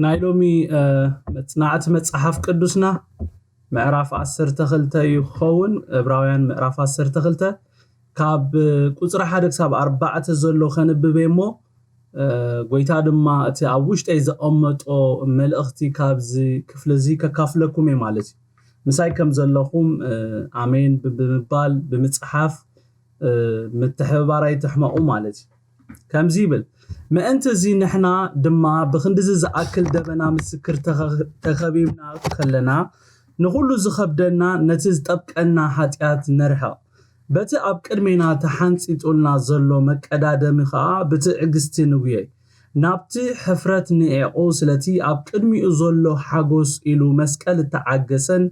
ናይ ሎሚ መጽናዕቲ መጽሓፍ ቅዱስና ምዕራፍ ዓሰርተ ክልተ እዩ ክኸውን። ዕብራውያን ምዕራፍ ዓሰርተ ክልተ ካብ ቁጽሪ ሓደ ክሳብ ኣርባዕተ ዘሎ ከንብብ እየ እሞ፣ ጎይታ ድማ እቲ ኣብ ውሽጠይ ዘቐመጦ መልእኽቲ ካብዚ ክፍሊ እዚ ከካፍለኩም እየ ማለት እዩ። ምሳይ ከም ዘለኹም ኣሜን ብምባል ብምጽሓፍ ምትሕብባር ኣይትሕመቑ ማለት እዩ። ከምዚ ይብል፣ ምእንቲ እዚ ንሕና ድማ ብኽንድዚ ዝኣክል ደበና ምስክር ተኸቢብና ከለና፣ ንኹሉ ዝኸብደና ነቲ ዝጠብቀና ሓጢኣት ነርሕቕ። በቲ ኣብ ቅድሜና ተሓንጺጡልና ዘሎ መቀዳደሚ ኸኣ ብትዕግስቲ ንጉየይ። ናብቲ ሕፍረት ንዒቑ፣ ስለቲ ኣብ ቅድሚኡ ዘሎ ሓጎስ ኢሉ መስቀል እተዓገሰን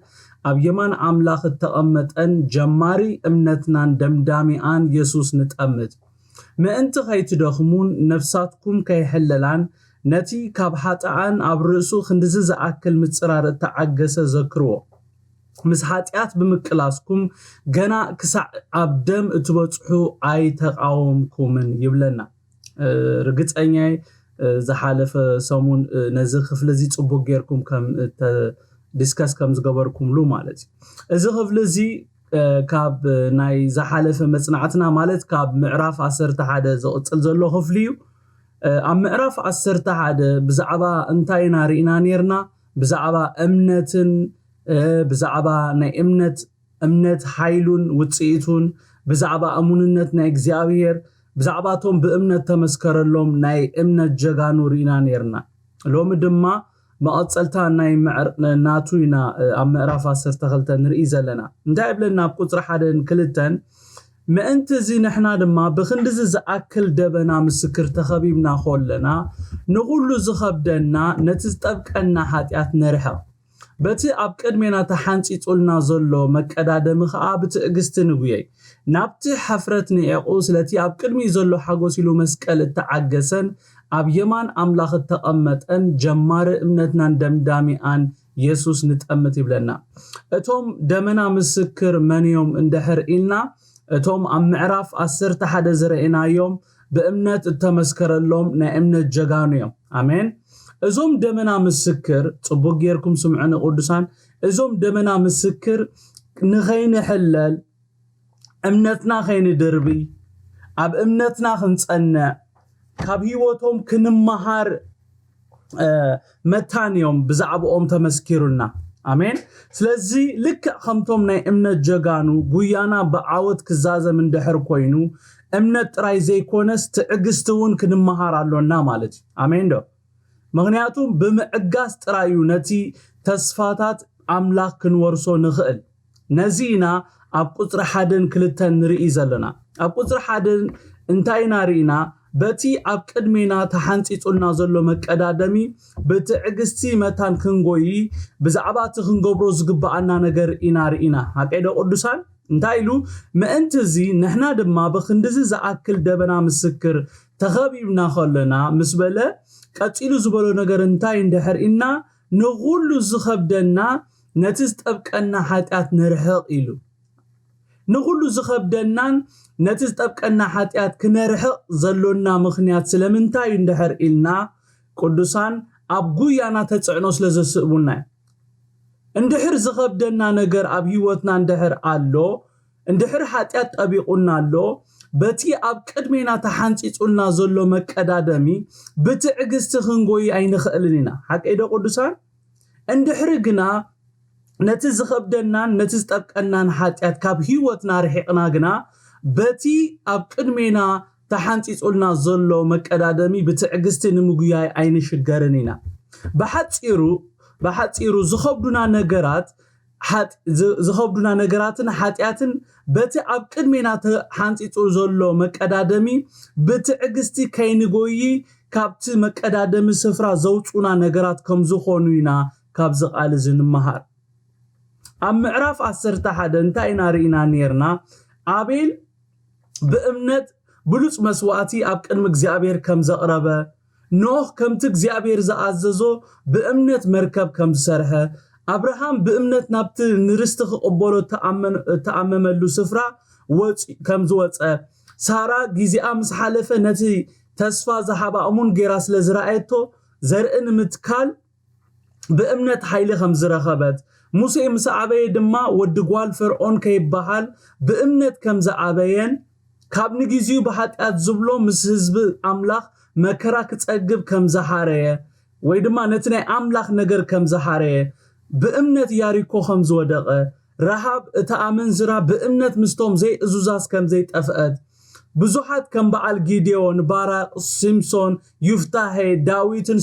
ኣብ የማን ኣምላኽ እተቐመጠን ጀማሪ እምነትናን ደምዳሚኣን የሱስ ንጠምት። ምእንቲ ኸይትደኽሙን ነፍሳትኩም ከይሕለላን ነቲ ካብ ሓጥኣን ኣብ ርእሱ ክንድዚ ዝኣክል ምጽራር እተዓገሰ ዘክርዎ። ምስ ሓጢኣት ብምቅላስኩም ገና ክሳዕ ኣብ ደም እትበጽሑ ኣይተቃወምኩምን ይብለና። ርግጸኛ ዝሓለፈ ሰሙን ነዚ ክፍሊ እዚ ጽቡቅ ጌርኩም ከም ዲስከስ ከም ዝገበርኩምሉ ማለት እዩ። እዚ ክፍሊ እዚ ካብ ናይ ዝሓለፈ መጽናዕትና ማለት ካብ ምዕራፍ ዓሰርተ ሓደ ዝቕጽል ዘሎ ክፍሊ እዩ። ኣብ ምዕራፍ ዓሰርተ ሓደ ብዛዕባ እንታይ ኢና ርኢና ነርና? ብዛዕባ እምነትን ብዛዕባ ናይ እምነት እምነት ሓይሉን ውጽኢቱን፣ ብዛዕባ እሙንነት ናይ እግዚኣብሔር፣ ብዛዕባቶም ብእምነት ተመስከረሎም ናይ እምነት ጀጋኑ ርኢና ነርና። ሎሚ ድማ መቐጸልታ ናይ ናቱ ኢና ኣብ ምዕራፍ ዓሰርተ ክልተ ንርኢ ዘለና። እንታይ ይብለና ኣብ ቁጽሪ ሓደን ክልተን? ምእንቲ እዚ ንሕና ድማ ብኽንድዚ ዝኣክል ደበና ምስክር ተኸቢብና ከለና፣ ንኹሉ ዝኸብደና ነቲ ዝጠብቀና ሓጢኣት ነርሕቕ። በቲ ኣብ ቅድሜና ተሓንጺጹልና ዘሎ መቀዳደሚ ኸኣ ብትዕግስቲ ንጉየይ። ናብቲ ሓፍረት ንዒቑ፣ ስለቲ ኣብ ቅድሚኡ ዘሎ ሓጎስ ኢሉ መስቀል እተዓገሰን ኣብ የማን ኣምላኽ እተቐመጠን ጀማሪ እምነትናን ደምዳሚኣን የሱስ ንጠምት ይብለና። እቶም ደመና ምስክር መን እዮም እንድሕር ኢልና፣ እቶም ኣብ ምዕራፍ ዓሰርተ ሓደ ዝረኣናዮም ብእምነት እተመስከረሎም ናይ እምነት ጀጋኑ እዮም። ኣሜን። እዞም ደመና ምስክር፣ ጽቡቅ ጌርኩም ስምዑኒ ቅዱሳን፣ እዞም ደመና ምስክር ንኸይንሕለል፣ እምነትና ከይንድርቢ፣ ኣብ እምነትና ክንጸንዕ፣ ካብ ህይወቶም ክንመሃር መታን እዮም ብዛዕባኦም ተመስኪሩልና። ኣሜን። ስለዚ ልክዕ ከምቶም ናይ እምነት ጀጋኑ ጉያና ብዓወት ክዛዘም እንድሕር ኮይኑ፣ እምነት ጥራይ ዘይኮነስ ትዕግስቲ እውን ክንመሃር ኣሎና ማለት እዩ። ኣሜን ዶ? ምኽንያቱ ብምዕጋስ ጥራይ እዩ ነቲ ተስፋታት ኣምላኽ ክንወርሶ ንኽእል። ነዚ ኢና ኣብ ቁጽሪ ሓደን ክልተን ንርኢ ዘለና። ኣብ ቁጽሪ ሓደን እንታይ ኢና ርኢና? በቲ ኣብ ቅድሜና ተሓንጺጹልና ዘሎ መቀዳደሚ ብትዕግስቲ መታን ክንጎዪ ብዛዕባ እቲ ክንገብሮ ዝግብኣና ነገር ኢና ርኢና። ሓቀይ ዶ ቅዱሳን? እንታይ ኢሉ? ምእንቲ እዚ ንሕና ድማ ብኽንድዚ ዝኣክል ደበና ምስክር ተኸቢብና ከለና ምስ በለ ቀጺሉ ዝበሎ ነገር እንታይ እንድሕር ኢልና ንኹሉ ዝኸብደና ነቲ ዝጠብቀና ሓጢኣት ነርሕቕ ኢሉ። ንኹሉ ዝኸብደናን ነቲ ዝጠብቀና ሓጢኣት ክነርሕቕ ዘሎና ምኽንያት ስለምንታይ እዩ እንድሕር ኢልና ቅዱሳን ኣብ ጉያና ተጽዕኖ ስለ ዘስእቡና እዩ። እንድሕር ዝኸብደና ነገር ኣብ ህይወትና እንድሕር ኣሎ፣ እንድሕር ሓጢኣት ጠቢቑና ኣሎ፣ በቲ ኣብ ቅድሜና ተሓንጺጹልና ዘሎ መቀዳደሚ ብትዕግስቲ ክንጎይ ኣይንኽእልን ኢና። ሓቀይ ዶ ቅዱሳን? እንድሕሪ ግና ነቲ ዝኸብደናን ነቲ ዝጠብቀናን ሓጢኣት ካብ ህይወትና ርሒቕና ግና በቲ ኣብ ቅድሜና ተሓንጺጹልና ዘሎ መቀዳደሚ ብትዕግስቲ ንምጉያይ ኣይንሽገርን ኢና። ብሓጺሩ ብሓጺሩ ዝኸብዱና ነገራት ሓጢ- ዝ- ዝኸብዱና ነገራትን ሓጢኣትን በቲ ኣብ ቅድሜና ተሓንጺጹ ዘሎ መቀዳደሚ ብትዕግስቲ ከይንጎይ ካብቲ መቀዳደሚ ስፍራ ዘውጹና ነገራት ከም ዝኾኑ ኢና ካብዚ ቃል እዚ ንምሃር። ኣብ ምዕራፍ ዓሰርተ ሓደ እንታይ ኢና ርኢና ነርና? ኣቤል ብእምነት ብሉጽ መስዋእቲ ኣብ ቅድሚ እግዚኣብሔር ከም ዘቕረበ፣ ኖህ ከምቲ እግዚኣብሔር ዝኣዘዞ ብእምነት መርከብ ከም ዝሰርሐ፣ ኣብርሃም ብእምነት ናብቲ ንርስቲ ክቕበሎ እተኣመመሉ ስፍራ ከም ዝወጸ፣ ሳራ ግዜኣ ምስ ሓለፈ ነቲ ተስፋ ዝሃባ እሙን ጌራ ስለ ዝረኣየቶ፣ ዘርኢ ንምትካል ብእምነት ሓይሊ ከም ዝረኸበት፣ ሙሴ ምስ ዓበየ ድማ ወዲ ጓል ፈርዖን ከይበሃል ብእምነት ከም ዝዓበየን፣ ካብ ንግዜኡ ብሓጢኣት ዝብሎ ምስ ህዝቢ ኣምላኽ መከራ ክጸግብ ከም ዝሓረየ፣ ወይ ድማ ነቲ ናይ ኣምላኽ ነገር ከም ዝሓረየ፣ ብእምነት ያሪኮ ከም ዝወደቐ፣ ረሃብ እታ ኣመንዝራ ብእምነት ምስቶም ዘይእዙዛት ከም ዘይጠፍአት፣ ብዙሓት ከም በዓል ጊዴዎን፣ ባራቅ፣ ሲምሶን፣ ዩፍታሄ፣ ዳዊትን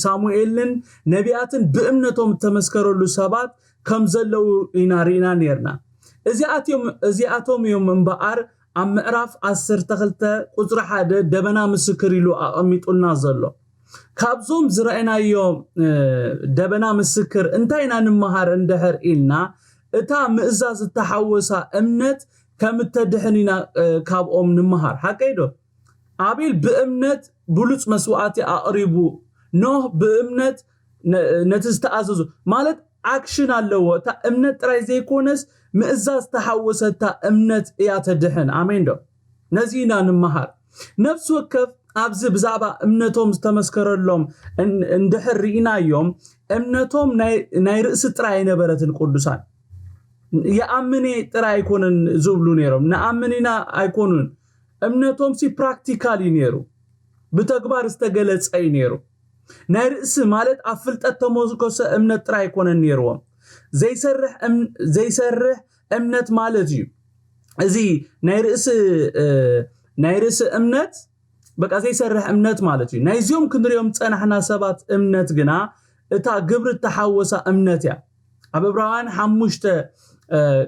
ሳሙኤልን ነቢያትን ብእምነቶም እተመስከረሉ ሰባት ከም ዘለዉ ኢና ርኢና ነርና። እዚኣቶም እዮም እምበኣር ኣብ ምዕራፍ ዓሰርተ ክልተ ቁጽሪ ሓደ ደበና ምስክር ኢሉ ኣቐሚጡልና ዘሎ። ካብዞም ዝረኣናዮም ደበና ምስክር እንታይ ኢና ንምሃር እንድሕር ኢልና፣ እታ ምእዛዝ እተሓወሳ እምነት ከም እተድሕን ኢና ካብኦም ንምሃር። ሓቀይ ዶ? ኣቤል ብእምነት ብሉጽ መስዋእቲ ኣቕሪቡ፣ ኖህ ብእምነት ነቲ ዝተኣዘዙ፣ ማለት ኣክሽን ኣለዎ። እታ እምነት ጥራይ ዘይኮነስ ምእዛዝ ዝተሓወሰታ እምነት እያ ተድሕን። ኣሜን ዶ? ነዚ ኢና ንምሃር። ነፍሲ ወከፍ ኣብዚ ብዛዕባ እምነቶም ዝተመስከረሎም እንድሕር ርኢናዮም፣ እምነቶም ናይ ርእሲ ጥራይ ኣይነበረትን። ቅዱሳን ይኣምን ጥራይ ኣይኮነን ዝብሉ ነይሮም። ንኣምን ኢና ኣይኮኑን። እምነቶም ሲ ፕራክቲካል እዩ ነይሩ፣ ብተግባር ዝተገለጸ እዩ ነይሩ። ናይ ርእሲ ማለት ኣብ ፍልጠት ተመርኮሰ እምነት ጥራይ ኣይኮነን ነይርዎም። ዘይሰርሕ እምነት ማለት እዩ። እዚ ናይ ርእሲ ናይ ርእሲ እምነት በቃ ዘይሰርሕ እምነት ማለት እዩ። ናይዚኦም ክንሪኦም ዝጸናሕና ሰባት እምነት ግና እታ ግብሪ እተሓወሳ እምነት እያ። ኣብ ዕብራውያን ሓሙሽተ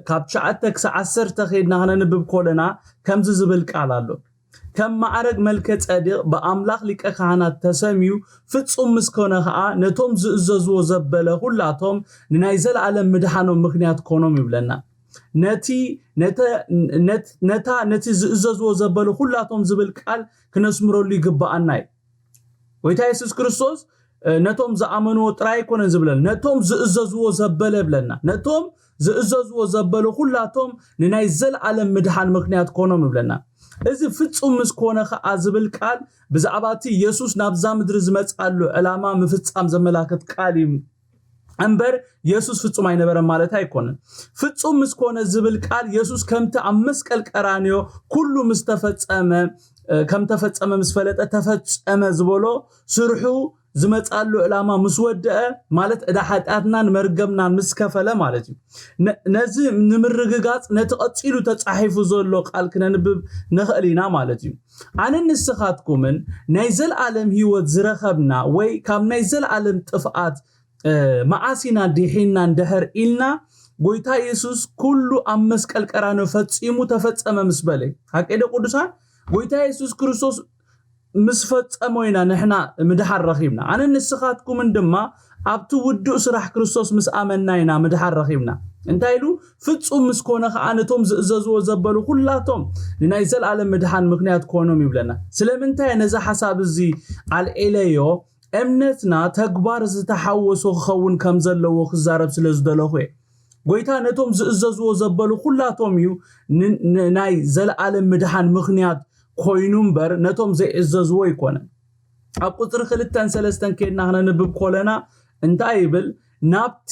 ካብ ትሽዓተ ክሳብ ዓሰርተ ከይድና ክነንብብ ከለና ከምዚ ዝብል ቃል ኣሎ። ከም ማዕረግ መልከ ጸዲቕ ብኣምላኽ ሊቀ ካህናት ተሰምዩ ፍጹም ምስ ኮነ ኸኣ ነቶም ዝእዘዝዎ ዘበለ ኩላቶም ንናይ ዘለኣለም ምድሓኖም ምኽንያት ኮኖም ይብለና። ነቲ ነታ ነቲ ዝእዘዝዎ ዘበሉ ኩላቶም ዝብል ቃል ክነስምረሉ ይግብኣና እዩ። ጎይታ የሱስ ክርስቶስ ነቶም ዝኣመንዎ ጥራይ ኣይኮነን ዝብለና፣ ነቶም ዝእዘዝዎ ዘበለ ይብለና። ነቶም ዝእዘዝዎ ዘበሉ ኩላቶም ንናይ ዘለኣለም ምድሓን ምኽንያት ኮኖም ይብለና። እዚ ፍጹም ምስ ኮነ ኸኣ ዝብል ቃል ብዛዕባ እቲ የሱስ ናብዛ ምድሪ ዝመጽኣሉ ዕላማ ምፍጻም ዘመላክት ቃል እዩ እምበር የሱስ ፍጹም ኣይነበረን ማለት ኣይኮነን። ፍጹም ምስ ኮነ ዝብል ቃል የሱስ ከምቲ ኣብ መስቀል ቀራንዮ ኩሉ ምስ ተፈጸመ ከም ተፈጸመ ምስ ፈለጠ ተፈጸመ ዝበሎ ስርሑ ዝመጻሉ ዕላማ ምስ ወደአ ማለት ዕዳ ሓጢኣትናን መርገምናን ምስ ከፈለ ማለት እዩ። ነዚ ንምርግጋጽ ነቲ ቀጺሉ ተጻሒፉ ዘሎ ቃል ክነንብብ ንኽእል ኢና ማለት እዩ። ኣነን ንስኻትኩምን ናይ ዘለኣለም ህይወት ዝረኸብና ወይ ካብ ናይ ዘለኣለም ጥፍኣት መዓስ ኢና ድሒንና እንድሕር ኢልና ጎይታ የሱስ ኩሉ ኣብ መስቀል ቀራንዮ ፈጺሙ ተፈጸመ ምስ በለ። ሓቂ ዶ ቅዱሳን? ጎይታ የሱስ ክርስቶስ ምስ ፈጸሞ ኢና ንሕና ምድሓን ረኺብና። ኣነን ንስኻትኩምን ድማ ኣብቲ ውዱእ ስራሕ ክርስቶስ ምስ ኣመንና ኢና ምድሓን ረኺብና። እንታይ ኢሉ? ፍጹም ምስ ኮነ ኸኣ ነቶም ዝእዘዝዎ ዘበሉ ኩላቶም ንናይ ዘለኣለም ምድሓን ምኽንያት ኮኖም ይብለና። ስለምንታይ ነዚ ሓሳብ እዚ ኣልዒለዮ? እምነትና ተግባር ዝተሓወሶ ክኸውን ከም ዘለዎ ክዛረብ ስለ ዝደለኹ እየ። ጎይታ ነቶም ዝእዘዝዎ ዘበሉ ኩላቶም እዩ ናይ ዘለኣለም ምድሓን ምኽንያት ኮይኑ እምበር ነቶም ዘይእዘዝዎ ኣይኮነን። ኣብ ቁጽሪ ክልተን ሰለስተን ከይድና ክነንብብ ኮለና እንታይ ይብል? ናብቲ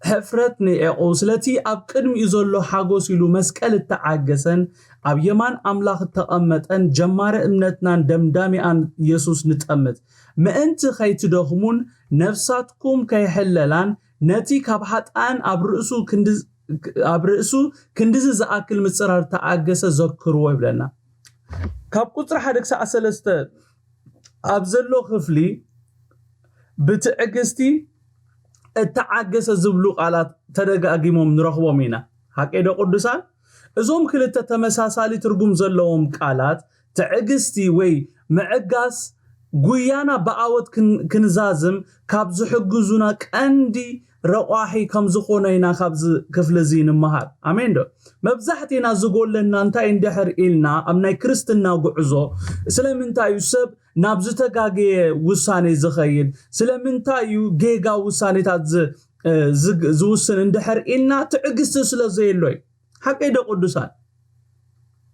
ሕፍረት ንዒቑ ስለቲ ኣብ ቅድሚኡ ዘሎ ሓጎስ ኢሉ መስቀል እተዓገሰን ኣብ የማን ኣምላኽ እተቐመጠን ጀማሪ እምነትናን ደምዳሚኣን የሱስ ንጠምት። ምእንቲ ከይትደኽሙን ነፍሳትኩም ከይሕለላን ነቲ ካብ ሓጥኣን ኣብ ርእሱ ክንዲ ኣብ ርእሱ ክንድዚ ዝኣክል ምጽራር ተዓገሰ ዘክርዎ ይብለና። ካብ ቁጽሪ ሓደ ክሳዕ ሰለስተ ኣብ ዘሎ ክፍሊ ብትዕግስቲ እተዓገሰ ዝብሉ ቃላት ተደጋጊሞም ንረኽቦም ኢና። ሓቂ ዶ ቅዱሳን? እዞም ክልተ ተመሳሳሊ ትርጉም ዘለዎም ቃላት ትዕግስቲ ወይ ምዕጋስ ጉያና ብዓወት ክንዛዝም ካብ ዝሕግዙና ቀንዲ ረቋሒ ከም ዝኾነ ኢና ካብዚ ክፍሊ እዚ ንምሃር። ኣሜን ዶ? መብዛሕትና ዝጎለና እንታይ እንድሕር ኢልና ኣብ ናይ ክርስትና ጉዕዞ ስለምንታይ እዩ ሰብ ናብ ዝተጋገየ ውሳኔ ዝኸይድ? ስለምንታይ እዩ ጌጋ ውሳኔታት ዝ- እ፣ ዝግ- ዝውስን እንድሕር ኢልና ትዕግስቲ ስለ ዘየሎ እዩ። ሓቀይ ዶ ቅዱሳን?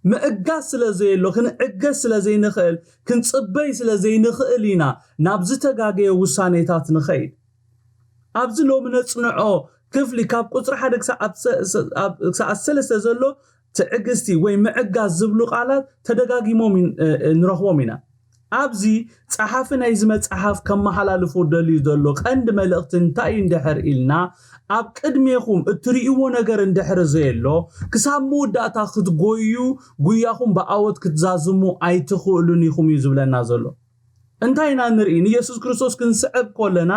ምእጋስ ስለ ዘየሎ፣ ክንዕገስ ስለ ዘይንኽእል፣ ክንጽበይ ስለ ዘይንኽእል ኢና ናብ ዝተጋገየ ውሳኔታት ንኸይድ። ኣብዚ ሎሚ ነጽንዖ ክፍሊ ካብ ቁጽሪ ሓደ ክሳብ ኣብ ሰ- ሰ- ኣብ- ክሳብ ሰለስተ ዘሎ ትዕግስቲ ወይ ምዕጋስ ዝብሉ ቃላት ተደጋጊሞም ይን- እ- እ- ንረኽቦም ኢና። ኣብዚ ጸሓፊ ናይዚ መጽሓፍ ከመሓላልፎ ደልዩ ዘሎ ቀንዲ መልእኽቲ እንታይ እዩ እንድሕር ኢልና፣ ኣብ ቅድሜኹም እትርእይዎ ነገር እንድሕር ዘየሎ፣ ክሳብ መወዳእታ ክትጎዩ፣ ጉያኹም ብኣወት ክትዛዝሙ ኣይትኽእሉን ኢኹም እዩ ዝብለና ዘሎ። እንታይ ኢና ንርኢ? ንየሱስ ክርስቶስ ክንስዕብ ከለና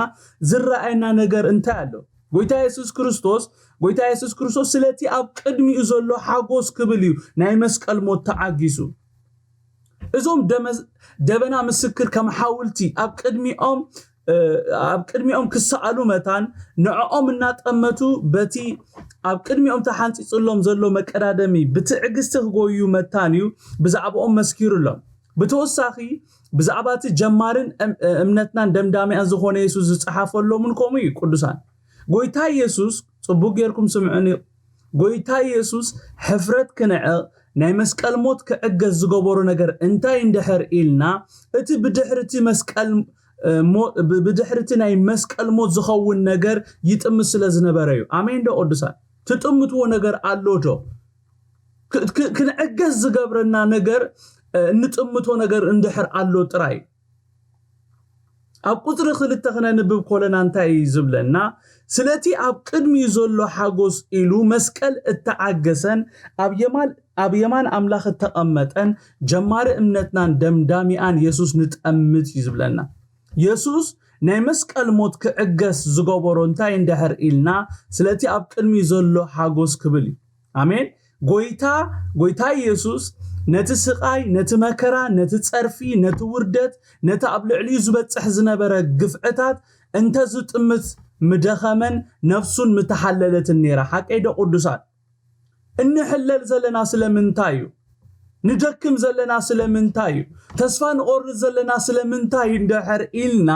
ዝረኣየና ነገር እንታይ ኣሎ? ጎይታ የሱስ ክርስቶስ ጎይታ የሱስ ክርስቶስ ስለቲ ኣብ ቅድሚኡ ዘሎ ሓጎስ ክብል እዩ ናይ መስቀል ሞት ተዓጊሱ። እዞም ደመ- ደበና ምስክር ከም ሓውልቲ ኣብ ቅድሚኦም እ፣ ኣብ ቅድሚኦም ክሰኣሉ መታን ንዕኦም እናጠመቱ በቲ ኣብ ቅድሚኦም ተሓንፂፅሎም ዘሎ መቀዳደሚ ብትዕግስቲ ክጎዩ መታን እዩ ብዛዕባኦም መስኪሩሎም። ብተወሳኺ ብዛዕባ እቲ ጀማርን እም- እምነትናን ደምዳሚኣን ዝኾነ የሱስ ዝፀሓፈሎምን ከምኡ እዩ። ቅዱሳን ጎይታ የሱስ ፅቡቅ ጌርኩም ስምዑኒ። ጎይታ የሱስ ሕፍረት ክንዕቕ ናይ መስቀል ሞት ክዕገስ ዝገበሮ ነገር እንታይ እንድሕር ኢልና እቲ ብድሕርቲ መስቀል እ፣ ሞ- ብ- ብድሕርቲ ናይ መስቀል ሞት ዝኸውን ነገር ይጥምት ስለ ዝነበረ እዩ። ኣሜን ዶ ቅዱሳን? ትጥምትዎ ነገር ኣሎ ዶ? ክ- ክ- ክንዕገስ ዝገብረና ነገር እ፣ እንጥምቶ ነገር እንድሕር ኣሎ ጥራይ። ኣብ ቁፅሪ ክልተ ክነንብብ ኮለና እንታይ እዩ ዝብለና? ስለቲ ኣብ ቅድሚኡ ዘሎ ሓጎስ ኢሉ መስቀል እተዓገሰን ኣብ የማን ኣብ የማን ኣምላኽ እተቐመጠን ጀማሪ እምነትናን ደምዳሚኣን የሱስ ንጠምት እዩ ዝብለና። የሱስ ናይ መስቀል ሞት ክዕገስ ዝገበሮ እንታይ እንድሕር ኢልና ስለቲ ኣብ ቅድሚኡ ዘሎ ሓጎስ ክብል እዩ። ኣሜን። ጎይታ ጎይታ ኢየሱስ ነቲ ስቓይ፣ ነቲ መከራ፣ ነቲ ጸርፊ፣ ነቲ ውርደት፣ ነቲ ኣብ ልዕሊኡ ዝበጽሕ ዝነበረ ግፍዕታት እንተ ዝጥምት ምደኸመን ነፍሱን ምተሓለለትን ነይራ። ሓቀይ ዶ ቅዱሳን? እንሕለል ዘለና ስለምንታይ እዩ? ንደክም ዘለና ስለምንታይ እዩ? ተስፋ ንቆርጥ ዘለና ስለምንታይ እዩ እንድሕር ኢልና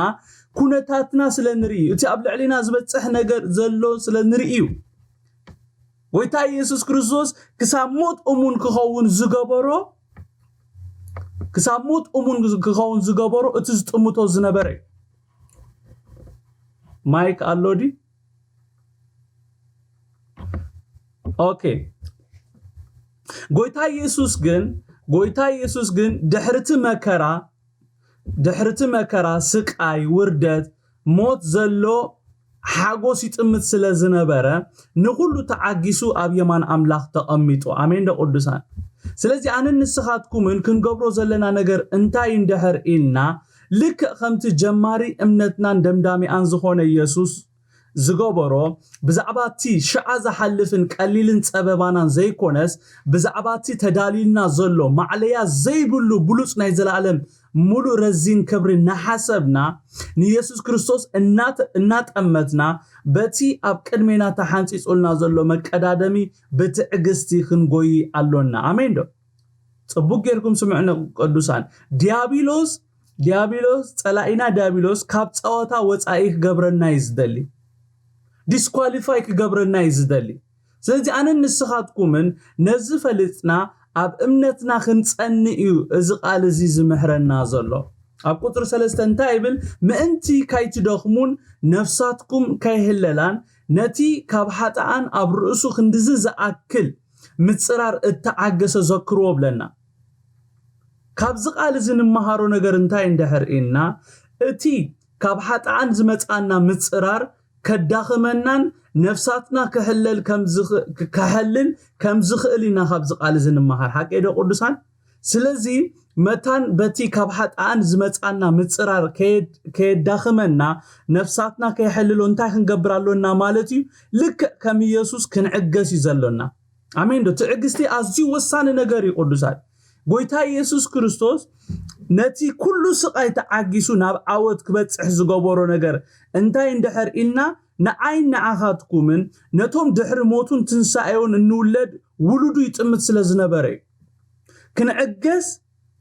ኩነታትና ስለ ንርኢ እቲ ኣብ ልዕሊና ዝበጽሕ ነገር ዘሎ ስለ ንርኢ እዩ። ጎይታ ኢየሱስ ክርስቶስ ክሳብ ሞት እሙን ክኸውን ዝገበሮ ክሳብ ሞት እሙን ክኸውን ዝገበሮ እቲ ዝጥምቶ ዝነበረ እዩ። ማይክ ኣሎ ድዩ? ኦኬ። ጎይታ ኢየሱስ ግን ጎይታ ኢየሱስ ግን ድሕርቲ መከራ ድሕርቲ መከራ፣ ስቃይ፣ ውርደት፣ ሞት ዘሎ ሓጎስ ይጥምት ስለ ዝነበረ ንኹሉ ተዓጊሱ ኣብ የማን ኣምላኽ ተቐሚጡ። ኣሜን ዶ ቅዱሳን? ስለዚ ኣነን ንስኻትኩምን ክንገብሮ ዘለና ነገር እንታይ እንድሕር ኢልና ልክዕ ከምቲ ጀማሪ እምነትናን ደምዳሚኣን ዝኾነ ኢየሱስ ዝገበሮ ብዛዕባ እቲ ሽዓ ዝሓልፍን ቀሊልን ጸበባናን ዘይኮነስ ብዛዕባ እቲ ተዳልዩልና ዘሎ ማዕለያ ዘይብሉ ብሉጽ ናይ ዘላለም ሙሉእ ረዚን ክብሪ እናሓሰብና ንየሱስ ክርስቶስ እናተ- እናጠመትና በቲ ኣብ ቅድሜና ተሓንጺጹልና ዘሎ መቀዳደሚ ብትዕግስቲ ክንጎይ ኣሎና። ኣሜን ዶ? ጽቡቅ ጌርኩም ስምዕነ ቅዱሳን። ዲያብሎስ ዲያብሎስ ጸላኢና ዲያብሎስ ካብ ጸወታ ወጻኢ ክገብረና እዩ ዝደሊ። ዲስኳሊፋይ ክገብረና እዩ ዝደሊ። ስለዚ ኣነን ንስኻትኩምን ነዚ ፈሊጥና ኣብ እምነትና ክንጸንእ እዩ እዚ ቃል እዚ ዝምህረና ዘሎ። ኣብ ቁጽሪ ሰለስተ እንታይ ይብል? ምእንቲ ካይትደኽሙን ነፍሳትኩም ካይህለላን ነቲ ካብ ሓጥኣን ኣብ ርእሱ ክንድዚ ዝኣክል ምጽራር እተዓገሰ ዘክርዎ ብለና። ካብዚ ቃል እዚ ንመሃሮ ነገር እንታይ እንድሕር ኢልና እቲ ካብ ሓጥኣን ዝመጻና ምጽራር ከዳኽመናን ነፍሳትና ክሕለል ከም ዝኽ- ክሕልል ከም ዝኽእል ኢና ካብዚ ቃል እዚ ንመሃር። ሓቀይ ዶ ቅዱሳን? ስለዚ መታን በቲ ካብ ሓጥኣን ዝመጻና ምጽራር ከየድ- ከየዳኽመና ነፍሳትና ከይሕልሎ እንታይ ክንገብር ኣሎና ማለት እዩ? ልክዕ ከም ኢየሱስ ክንዕገስ እዩ ዘሎና። ኣሜን ዶ? ትዕግስቲ ኣዝዩ ወሳኒ ነገር እዩ ቅዱሳት። ጎይታ ኢየሱስ ክርስቶስ ነቲ ኩሉ ስቓይ ተዓጊሱ ናብ ዓወት ክበጽሕ ዝገበሮ ነገር እንታይ እንድሕር ኢልና፣ ንዓይን ንዓኻትኩምን ነቶም ድሕሪ ሞቱን ትንሳኤውን እንውለድ ውሉዱ ይጥምት ስለ ዝነበረ እዩ። ክንዕገስ፣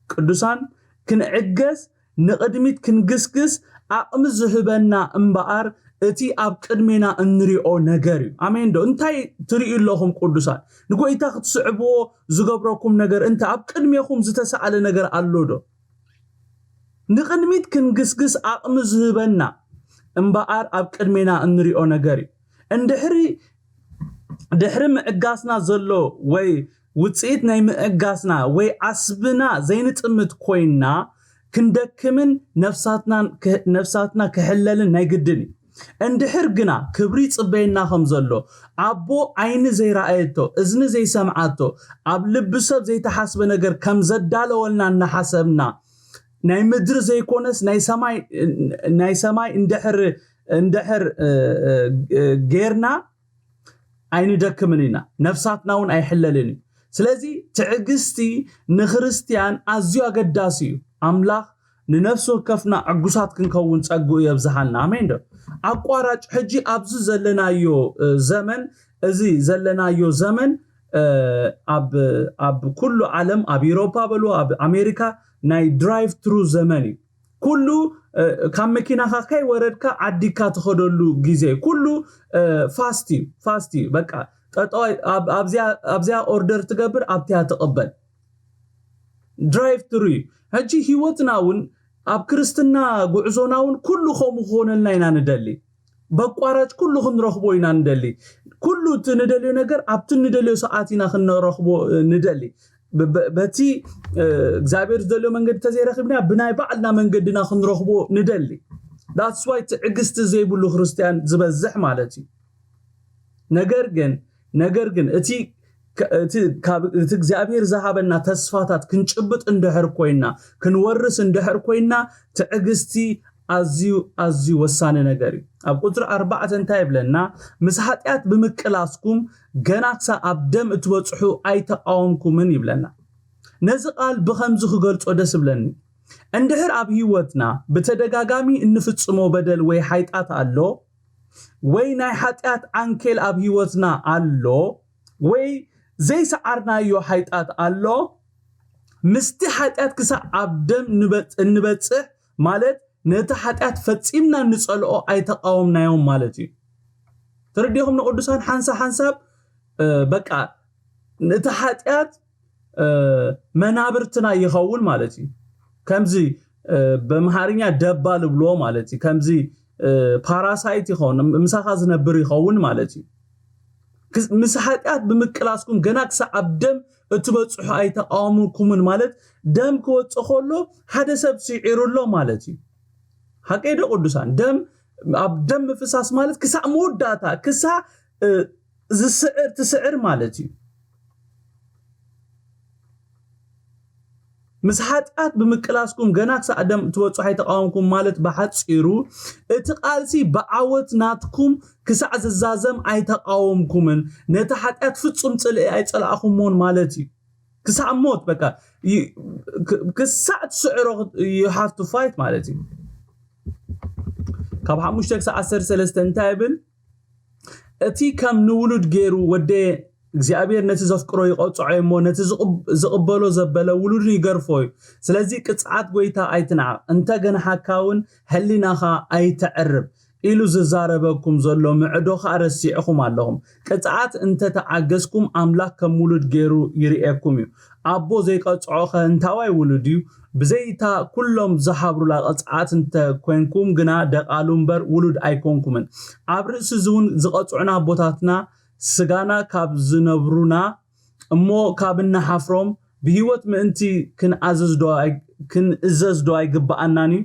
ቅዱሳን፣ ክንዕገስ፣ ንቕድሚት ክንግስግስ ዓቕሚ ዝህበና እምበኣር እቲ ኣብ ቅድሜና እንሪኦ ነገር እዩ። ኣሜን ዶ? እንታይ ትርእዩ ኣለኹም ቅዱሳን? ንጎይታ ክትስዕብዎ ዝገብረኩም ነገር እንተ ኣብ ቅድሜኹም ዝተሳእለ ነገር ኣሎ ዶ? ንቕድሚት ክንግስግስ ዓቕሚ ዝህበና እምበኣር ኣብ ቅድሜና እንሪኦ ነገር እዩ። እንድሕሪ ድሕሪ ምዕጋስና ዘሎ ወይ ውፅኢት ናይ ምዕጋስና ወይ ዓስብና ዘይንጥምት ኮይና ክንደክምን ነፍሳትና ክሕለልን ናይ ግድን እዩ። እንድሕር ግና ክብሪ ይፅበየና ከም ዘሎ ኣቦ ዓይኒ ዘይረኣየቶ እዝኒ ዘይሰምዓቶ ኣብ ልቢ ሰብ ዘይተሓስበ ነገር ከም ዘዳለወልና እናሓሰብና ናይ ምድሪ ዘይኮነስ ናይ ሰማይ ናይ ሰማይ እንድሕር እንድሕር ጌርና ኣይንደክምን ኢና፣ ነፍሳትና እውን ኣይሕለልን እዩ። ስለዚ ትዕግስቲ ንክርስትያን ኣዝዩ ኣገዳሲ እዩ። ኣምላኽ ንነፍሲ ወከፍና ዕጉሳት ክንከውን ጸግኡ የብዝሓልና። ኣሜን ዶ? ኣቋራጭ ሕጂ ኣብዚ ዘለናዮ ዘመን እዚ ዘለናዮ ዘመን ኣብ ኣብ ኩሉ ዓለም ኣብ ኢሮፓ በሉ ኣብ ኣሜሪካ ናይ ድራይቭ ትሩ ዘመን እዩ። ኩሉ ካብ መኪናኻ ከይወረድካ ዓዲካ ትኸደሉ ግዜ ኩሉ ፋስት እዩ ፋስት እዩ በቃ ጠጠው ኣብዚኣ ኦርደር ትገብር ኣብቲያ ትቕበል ድራይቭ ትሩ እዩ። ሕጂ ህይወትና እውን ኣብ ክርስትና ጉዕዞና እውን ኩሉ ከምኡ ክኾነልና ኢና ንደሊ። በቋራጭ ኩሉ ክንረኽቦ ኢና ንደሊ። ኩሉ እቲ ንደልዮ ነገር ኣብቲ ንደልዮ ሰዓት ኢና ክንረኽቦ ንደሊ። በቲ እግዚኣብሔር ዝደልዮ መንገዲ ተዘይረኺብና ብናይ ባዕልና መንገድና ክንረኽቦ ንደሊ። ዳትስ ዋይ ትዕግስቲ ዘይብሉ ክርስትያን ዝበዝሕ ማለት እዩ። ነገር ግን ነገር ግን እቲ እቲ እግዚኣብሔር ዝሃበና ተስፋታት ክንጭብጥ እንድሕር ኮይና ክንወርስ እንድሕር ኮይና ትዕግስቲ ኣዝዩ ኣዝዩ ወሳኒ ነገር እዩ። ኣብ ቁፅሪ ኣርባዕተ እንታይ ይብለና? ምስ ሓጢኣት ብምቅላስኩም ገና ክሳብ ኣብ ደም እትበፅሑ ኣይተቃወምኩምን ይብለና። ነዚ ቃል ብኸምዚ ክገልፆ ደስ ይብለኒ። እንድሕር ኣብ ህይወትና ብተደጋጋሚ እንፍፅሞ በደል ወይ ሓይጣት ኣሎ ወይ ናይ ሓጢኣት ዓንኬል ኣብ ህይወትና ኣሎ ወይ ዘይሰዓርናዮ ሓይጣት ኣሎ ምስቲ ሓጢኣት ክሳብ ኣብ ደም እንበፅሕ ማለት ነቲ ሓጢኣት ፈፂምና ንፀልኦ ኣይተቃወምናዮም ማለት እዩ። ተረዲኹም ንቅዱሳን ሓንሳ ሓንሳብ በቃ ነቲ ሓጢኣት መናብርትና ይኸውን ማለት እዩ። ከምዚ በምሃርኛ ደባ ልብልዎ ማለት እዩ። ከምዚ ፓራሳይት ይኸውን ምሳኻ ዝነብር ይኸውን ማለት እዩ። ምስ ሓጢኣት ብምቅላስኩም ገና ክሳብ ኣብ ደም እትበፅሑ ኣይተቃወምኩምን ማለት ደም ክወፅእ ከሎ ሓደ ሰብ ስዒሩ ኣሎ ማለት እዩ። ሓቀይ ዶ ቅዱሳን ደም ኣብ ደም ምፍሳስ ማለት ክሳብ መወዳእታ ክሳብ ዝስዕር ትስዕር ማለት እዩ። ምስ ሓጢኣት ብምቅላስኩም ገና ክሳዕ ደም ትበፅሑ ኣይተቃወምኩም ማለት ብሓፂሩ እቲ ቃልሲ ብዓወት ናትኩም ክሳዕ ዝዛዘም ኣይተቃወምኩምን ነቲ ሓጢኣት ፍፁም ፅልኢ ኣይፀላእኩሞን ማለት እዩ። ክሳዕ ሞት በቃ ክሳዕ ትስዕሮ you have to fight ማለት እዩ። ካብ ሓሙሽተ ክሳብ ዓሰርተ ሰለስተ እንታይ ይብል? እቲ ከም ንውሉድ ገይሩ ወደ እግዚኣብሔር ነቲ ዘፍቅሮ ይቐጽዖ እሞ ነቲ ዝቕበሎ ዘበለ ውሉድን ይገርፎ እዩ። ስለዚ ቅጽዓት ጎይታ ኣይትንዓቕ፣ እንተ ገንሓካ እውን ሕሊናኻ ኣይተዕርብ ኢሉ ዝዛረበኩም ዘሎ ምዕዶ ኸኣ ረሲዕኹም ኣለኹም። ቅጽዓት እንተ ተዓገስኩም ኣምላኽ ከም ውሉድ ገይሩ ይርእየኩም እዩ። ኣቦ ዘይቀጽዖ ኸ እንታዋይ ውሉድ እዩ? ብዘይታ ኩሎም ዝሓብሩላ ቅጽዓት እንተ ኮይንኩም ግና ደቓሉ እምበር ውሉድ ኣይኮንኩምን። ኣብ ርእሲ እዚ እውን ዝቐጽዑና ኣቦታትና ስጋና ካብ ዝነብሩና እሞ ካብ እንሓፍሮም ብህይወት ምእንቲ ክንኣዘዝ ዶ ኣይ- ክንእዘዝ ዶ ኣይግብኣናን እዩ?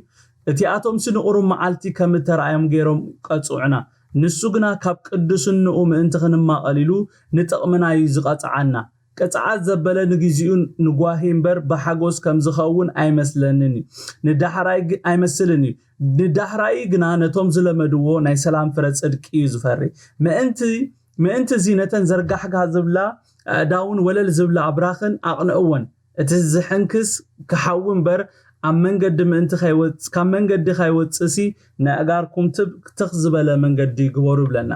እቲኣቶምሲ ንቑሩብ መዓልቲ ከም እተረኣዮም ገይሮም ቀጽዑና። ንሱ ግና ካብ ቅዱስንኡ ምእንቲ ክንማቐል ኢሉ ንጥቕምና እዩ ዝቐጽዓና። ቅጽዓት ዘበለ ንግዜኡ ንጓሂ እምበር ብሓጎስ ከም ዝኸውን ኣይመስለንን እዩ። ንዳሕራይ ግ- ኣይመስልን እዩ። ንዳሕራይ ግና ነቶም ዝለመድዎ ናይ ሰላም ፍረ ጽድቂ እዩ ዝፈሪ። ምእንቲ ምእንቲ እዚ ነተን ዘርጋሕካ ዝብላ ኣእዳውን ወለል ዝብላ ኣብራኽን ኣቕንእወን። እቲ ዝሕንክስ ክሓዊ እምበር ኣብ መንገዲ ምእንቲ ካብ መንገዲ ከይወፅእሲ ነእጋርኩም ትኽ ዝበለ መንገዲ ግበሩ ይብለና።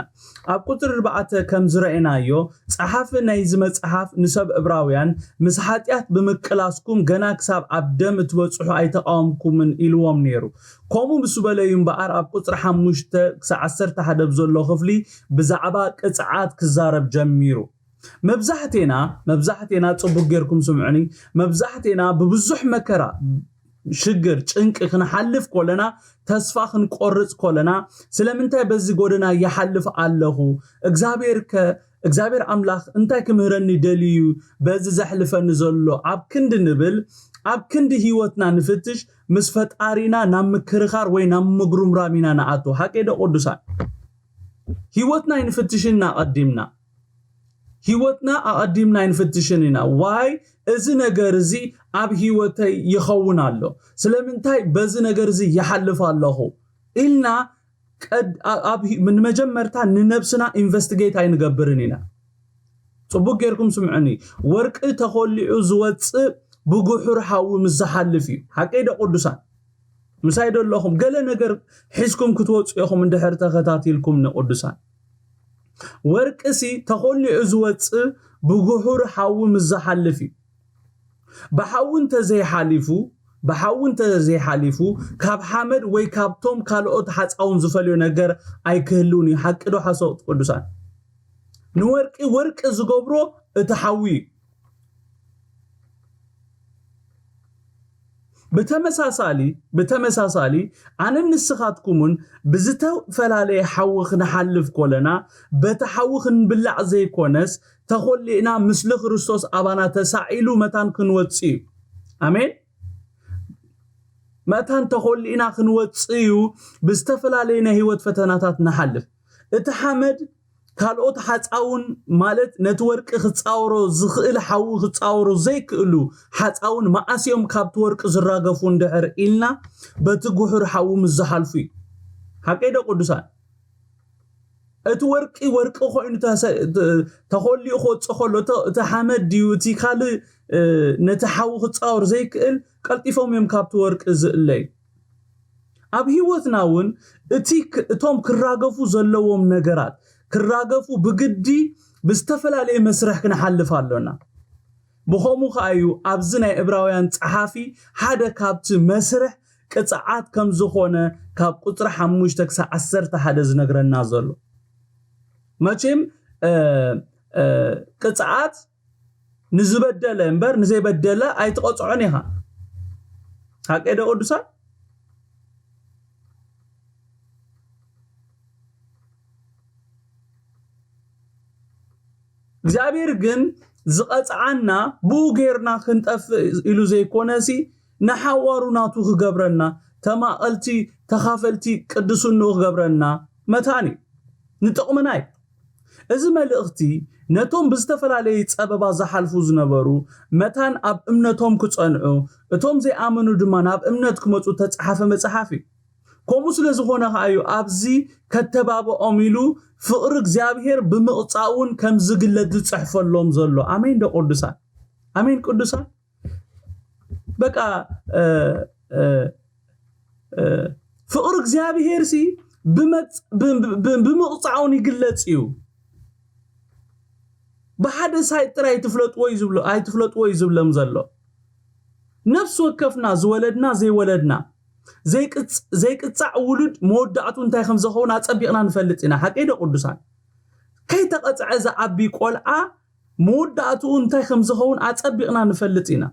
ኣብ ቁፅሪ ኣርባዕተ ከም ዝረእናዮ፣ ፀሓፊ ናይዚ መፅሓፍ ንሰብ እብራውያን፣ ምስ ሓጢኣት ብምቅላስኩም ገና ክሳብ ኣብ ደም እትበፅሑ ኣይተቃወምኩምን ኢልዎም ነይሩ። ከምኡ ምስ በለዩ እምበኣር ኣብ ቁፅሪ ሓሙሽተ ክሳብ ዓሰርተ ሓደ ብዘሎ ክፍሊ ብዛዕባ ቅፅዓት ክዛረብ ጀሚሩ። መብዛሕቴና መብዛሕቴና ፅቡቅ ጌርኩም ስምዑኒ። መብዛሕቴና ብብዙሕ መከራ፣ ሽግር፣ ጭንቂ ክንሓልፍ ኮለና፣ ተስፋ ክንቆርፅ ኮለና፣ ስለምንታይ በዚ ጎደና ይሓልፍ ኣለኹ? እግዚኣብሔር ከ እግዚኣብሔር ኣምላኽ እንታይ ክምህረኒ ደልዩ በዚ ዘሕልፈኒ ዘሎ? ኣብ ክንዲ ንብል፣ ኣብ ክንዲ ህይወትና ንፍትሽ፣ ምስ ፈጣሪና ናብ ምክርኻር ወይ ናብ ምጉርምራም ኢና ንኣቱ። ሓቀይ ዶ ቅዱሳን? ህይወትና ኣይንፍትሽን ኢና ኣቐዲምና። ህይወትና ኣቐዲምና ኣይንፍትሽን ኢና። ዋይ እዚ ነገር እዚ ኣብ ህይወተይ ይኸውን ኣሎ? ስለምንታይ በዚ ነገር እዚ ይሓልፍ ኣለኹ? ኢልና ቀድ-፣ ኣ-፣ ኣብ ሂ-፣ ንመጀመርታ ንነብስና ኢንቨስቲጌት ኣይንገብርን ኢና። ጽቡቅ ጌርኩም ስምዑኒ። ወርቂ ተኾሊዑ ዝወጽእ ብጉሑር ሓዊ ምስ ዝሓልፍ እዩ። ሓቀይ ዶ ቅዱሳን? ምሳይ ዶ ኣለኹም? ገለ ነገር ሒዝኩም ክትወጹ ኢኹም እንድሕር ተኸታቲልኩም ንቅዱሳን። ወርቂ ሲ ተኾሊዑ ዝወጽእ ብጉሑር ሓዊ ምስ ዝሓልፍ እዩ። ብሓዊ እንተዘይሓሊፉ፣ ብሓዊ እንተዘይሓሊፉ፣ ካብ ሓመድ ወይ ካብቶም ካልኦት ሓጻውን ዝፈልዮ ነገር ኣይክህልውን እዩ። ሓቂ ዶ ሓሶት ቅዱሳን? ንወርቂ ወርቂ ዝገብሮ እቲ ሓዊ እዩ። ብተመሳሳሊ፣ ብተመሳሳሊ፣ ኣነን ንስኻትኩምን ብዝተፈላለየ ሓዊ ክንሓልፍ ኮለና፣ በቲ ሓዊ ክንብላዕ ዘይኮነስ፣ ተኾሊእና ምስሊ ክርስቶስ ኣባና ተሳዒሉ መታን ክንወጽእ እዩ። ኣሜን። መታን ተኾሊእና ክንወጽእ እዩ። ብዝተፈላለየ ናይ ህይወት ፈተናታት ንሓልፍ። እቲ ሓመድ ካልኦት ሓጻውን፣ ማለት ነቲ ወርቂ ክጻወሮ ዝኽእል ሓዊ ክጻወሮ ዘይክእሉ ሓጻውን መዓስ እዮም ካብቲ ወርቂ ዝራገፉ እንድሕር ኢልና፣ በቲ ጉሑር ሓዊ ምስ ዝሓልፉ እዩ። ሓቀይ ዶ ቅዱሳን? እቲ ወርቂ ወርቂ ኮይኑ ተሰ-፣ ተ-፣ ተኾሊኡ ክወጽእ ከሎ፣ እተ-፣ እቲ ሓመድ ድዩ፣ እቲ ካልእ፣ እ፣ ነቲ ሓዊ ክጻወር ዘይክእል፣ ቀልጢፎም እዮም ካብቲ ወርቂ ዝእለዩ። ኣብ ህይወትና እውን እቲ ክ-፣ እቶም ክራገፉ ዘለዎም ነገራት ክራገፉ ብግዲ ብዝተፈላለየ መስርሕ ክንሓልፍ ኣሎና። ብኸምኡ ከኣ እዩ ኣብዚ ናይ ዕብራውያን ጸሓፊ ሓደ ካብቲ መስርሕ ቅጽዓት ከም ዝኾነ ካብ ቁጽሪ ሓሙሽተ ክሳብ ዓሰርተ ሓደ ዝነግረና ዘሎ። መቸም፣ እ፣ እ፣ ቅጽዓት ንዝበደለ እምበር ንዘይበደለ ኣይትቐጽዖን ኢኻ። ሓቀይ ዶ ቅዱሳን? እግዚኣብሔር ግን ዝቐጽዓና ብኡ ጌርና ክንጠፍእ ኢሉ ዘይኮነሲ፣ ንሓዋሩ ናቱ ክገብረና፣ ተማቐልቲ፣ ተኻፈልቲ ቅድስንኡ ክገብረና መታን እዩ። ንጥቕምና እዩ። እዚ መልእኽቲ ነቶም ብዝተፈላለየ ጸበባ ዝሓልፉ ዝነበሩ መታን ኣብ እምነቶም ክጸንዑ፣ እቶም ዘይኣመኑ ድማ ናብ እምነት ክመጹ እተጸሓፈ መጽሓፍ እዩ። ከምኡ ስለ ዝኾነ ከኣ እዩ ኣብዚ ከተባብዖም ኢሉ ፍቕሪ እግዚኣብሔር ብምቕጻውን ከም ዝግለጽ ዝጽሕፈሎም ዘሎ። ኣሜን ዶ ቅዱሳን? ኣሜን ቅዱሳን? በቃ፣ እ፣ እ፣ እ፣ ፍቕሪ እግዚኣብሔር ሲ ብመጽ-፣ ብ-፣ ብ-፣ ብ-፣ ብምቕጻውን ይግለጽ እዩ። ብሓደ ሳይት ጥራይ ኣይትፍለጥዎ እዩ ዝብሎ-፣ ኣይትፍለጥዎ እዩ ዝብለም ዘሎ። ነፍሲ ወከፍና ዝወለድና ዘይወለድና፣ ዘይቅጽ-፣ ዘይቅጻዕ ውሉድ መወዳእቱ እንታይ ከም ዝኸውን ኣጸቢቕና ንፈልጥ ኢና። ሓቀይ ዶ ቅዱሳን? ከይተቐጽዐ ዝዓቢ ቆልዓ መወዳእትኡ እንታይ ከም ዝኸውን ኣጸቢቕና ንፈልጥ ኢና።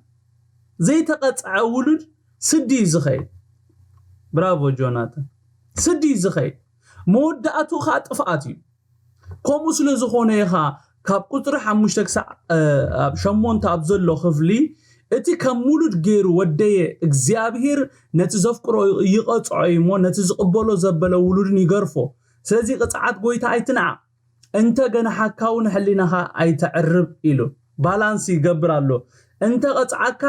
ዘይተቐጽዐ ውሉድ ስዲ እዩ ዝኸይድ። ብራቮ ጆናታን። ስዲ እዩ ዝኸይድ። መወዳእትኡ ኸኣ ጥፍኣት እዩ። ከምኡ ስለ ዝኾነ ኢኻ ካብ ቁጽሪ ሓሙሽተ ክሳዕ፣ እ፣ ኣብ ሸሞንተ ኣብ ዘሎ ክፍሊ፣ እቲ ከም ውሉድ ገይሩ ወደየ እግዚኣብሔር ነቲ ዘፍቅሮ ይቐጽዖ እዩ እሞ፣ ነቲ ዝቕበሎ ዘበለ ውሉድን ይገርፎ። ስለዚ ቅጽዓት ጐይታ ኣይትንዓቕ። እንተ ገንሓካ እውን ሕሊናኻ ኣይተዕርብ ኢሉ ባላንስ ይገብር ኣሎ። እንተ ቀጽዓካ፣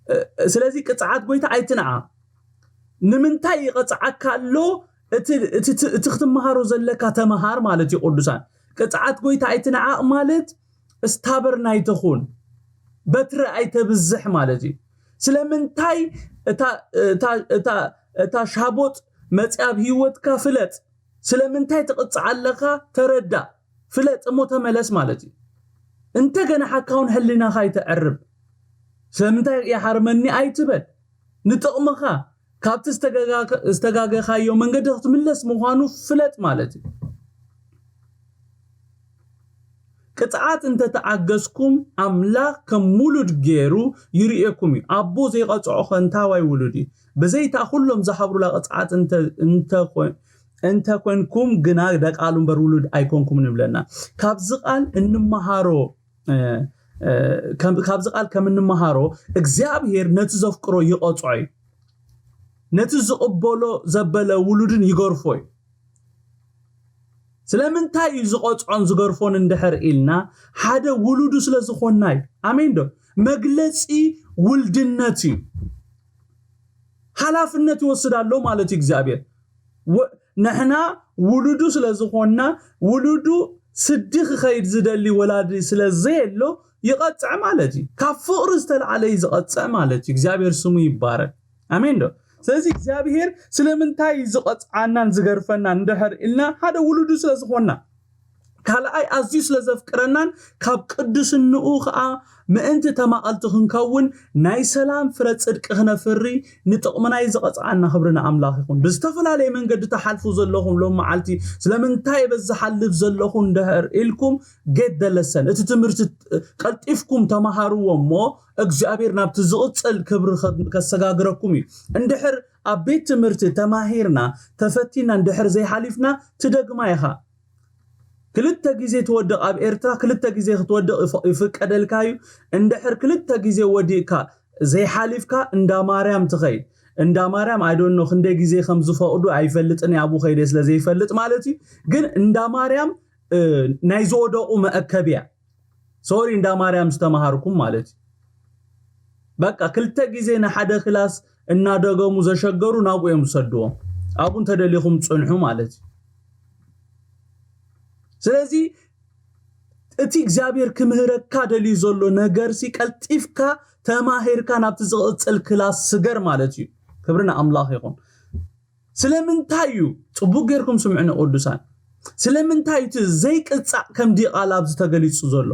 እ፣ ስለዚ ቅጽዓት ጐይታ ኣይትንዓ። ንምንታይ ይቐጽዓካ ኣሎ? እቲ፣ እቲ፣ እቲ፣ እቲ ክትመሃሮ ዘለካ ተመሃር ማለት እዩ። ቅዱሳን፣ ቅጽዓት ጐይታ ኣይትንዓቕ ማለት ስታበርን ኣይትኹን፣ በትሪ ኣይተብዝሕ ማለት እዩ። ስለምንታይ እታ እታ እታ እታ ሻቦጥ መጽያ ኣብ ህይወትካ ፍለጥ። ስለምንታይ ትቕጽዕ ኣለኻ? ተረዳ፣ ፍለጥ እሞ ተመለስ ማለት እዩ። እንተገና ሓካውን ሕሊናኻ ኣይተዕርብ። ስለምንታይ ይሓርመኒ ኣይትበል። ንጥቕምኻ ካብቲ ዝተጋገኻዮ መንገዲ ክትምለስ ምዃኑ ፍለጥ ማለት እዩ። ቅፅዓት እንተተዓገስኩም ኣምላኽ ከም ውሉድ ገይሩ ይርእየኩም እዩ። ኣቦ ዘይቐፅዖ ከ እንታዋይ ውሉድ እዩ? ብዘይታ ኩሎም ዝሓብሩላ ቅፅዓት እንተኮንኩም ግና ደቃሉ እምበር ውሉድ ኣይኮንኩም ንብለና። ካብዚ ቃል እንመሃሮ ካብዚ ቃል ከም እንመሃሮ እግዚኣብሔር ነቲ ዘፍቅሮ ይቐፅዖ እዩ። ነቲ ዝቕበሎ ዘበለ ውሉድን ይገርፎ እዩ። ስለምንታይ እዩ ዝቐፅዖን ዝገርፎን እንድሕር ኢልና ሓደ ውሉዱ ስለ ዝኾንና እዩ። ኣሜን ዶ? መግለፂ ውልድነት እዩ። ሓላፍነት ይወስድ ኣሎ ማለት እዩ እግዚኣብሔር። ንሕና ውሉዱ ስለ ዝኾንና ውሉዱ ስዲ ክኸይድ ዝደሊ ወላዲ ስለ ዘየሎ ይቐፅዕ ማለት እዩ። ካብ ፍቕሪ ዝተለዓለ እዩ ዝቐፅዕ ማለት እዩ። እግዚኣብሔር ስሙ ይባረክ። ኣሜን ዶ? ስለዚ እግዚኣብሔር ስለምንታይ ዝቐፅዓናን ዝገርፈናን እንድሕር ኢልና ሓደ ውሉዱ ስለ ዝኾንና ካልኣይ ኣዝዩ ስለ ዘፍቅረናን ካብ ቅዱስንኡ ኸዓ ምእንቲ ተማቐልቲ ክንከውን ናይ ሰላም ፍረ ጽድቂ ክነፍሪ ንጥቕምና እዩ ዝቐጽዓና። ክብሪ ንኣምላኽ ይኹን። ብዝተፈላለየ መንገዲ ትሓልፉ ዘለኹም ሎም መዓልቲ ስለምንታይ በዚ ሓልፍ ዘለኹ እንድሕር ኢልኩም ጌት ደለሰን እቲ ትምህርቲ ቀልጢፍኩም ተማሃርዎ እሞ እግዚኣብሔር ናብቲ ዝቕጽል ክብሪ ከሰጋግረኩም እዩ። እንድሕር ኣብ ቤት ትምህርቲ ተማሂርና ተፈቲና እንድሕር ዘይሓሊፍና ትደግማ ኢኻ። ክልተ ግዜ ትወድቕ ኣብ ኤርትራ ክልተ ግዜ ክትወድቕ ይፍቀደልካ እዩ። እንድሕር ክልተ ግዜ ወዲቕካ ዘይሓሊፍካ እንዳ ማርያም ትኸይድ። እንዳ ማርያም ኣይዶኖ ክንደይ ግዜ ከም ዝፈቕዱ ኣይፈልጥን እየ ኣብኡ ከይደ ስለ ዘይፈልጥ ማለት እዩ። ግን እንዳ ማርያም ናይ ዝወደቑ መእከብያ ሶሪ እንዳ ማርያም ዝተምሃርኩም ማለት እዩ። በቃ ክልተ ግዜ ንሓደ ክላስ እናደገሙ ዘሸገሩ ናብኡ እዮም ዝሰድዎም። ኣብኡ እንተደሊኹም ፅንሑ ማለት እዩ። ስለዚ እቲ እግዚኣብሔር ክምህረካ ደልዩ ዘሎ ነገርሲ ቀልጢፍካ ተማሂርካ ናብቲ ዝቕፅል ክላስ ስገር ማለት እዩ። ክብሪ ንኣምላኽ ይኹን። ስለምንታይ እዩ? ፅቡቅ ጌርኩም ስምዕኒ ቅዱሳን። ስለምንታይ እቲ ዘይቅፃዕ ከም ዲቓላ ኣብዚ ተገሊፁ ዘሎ?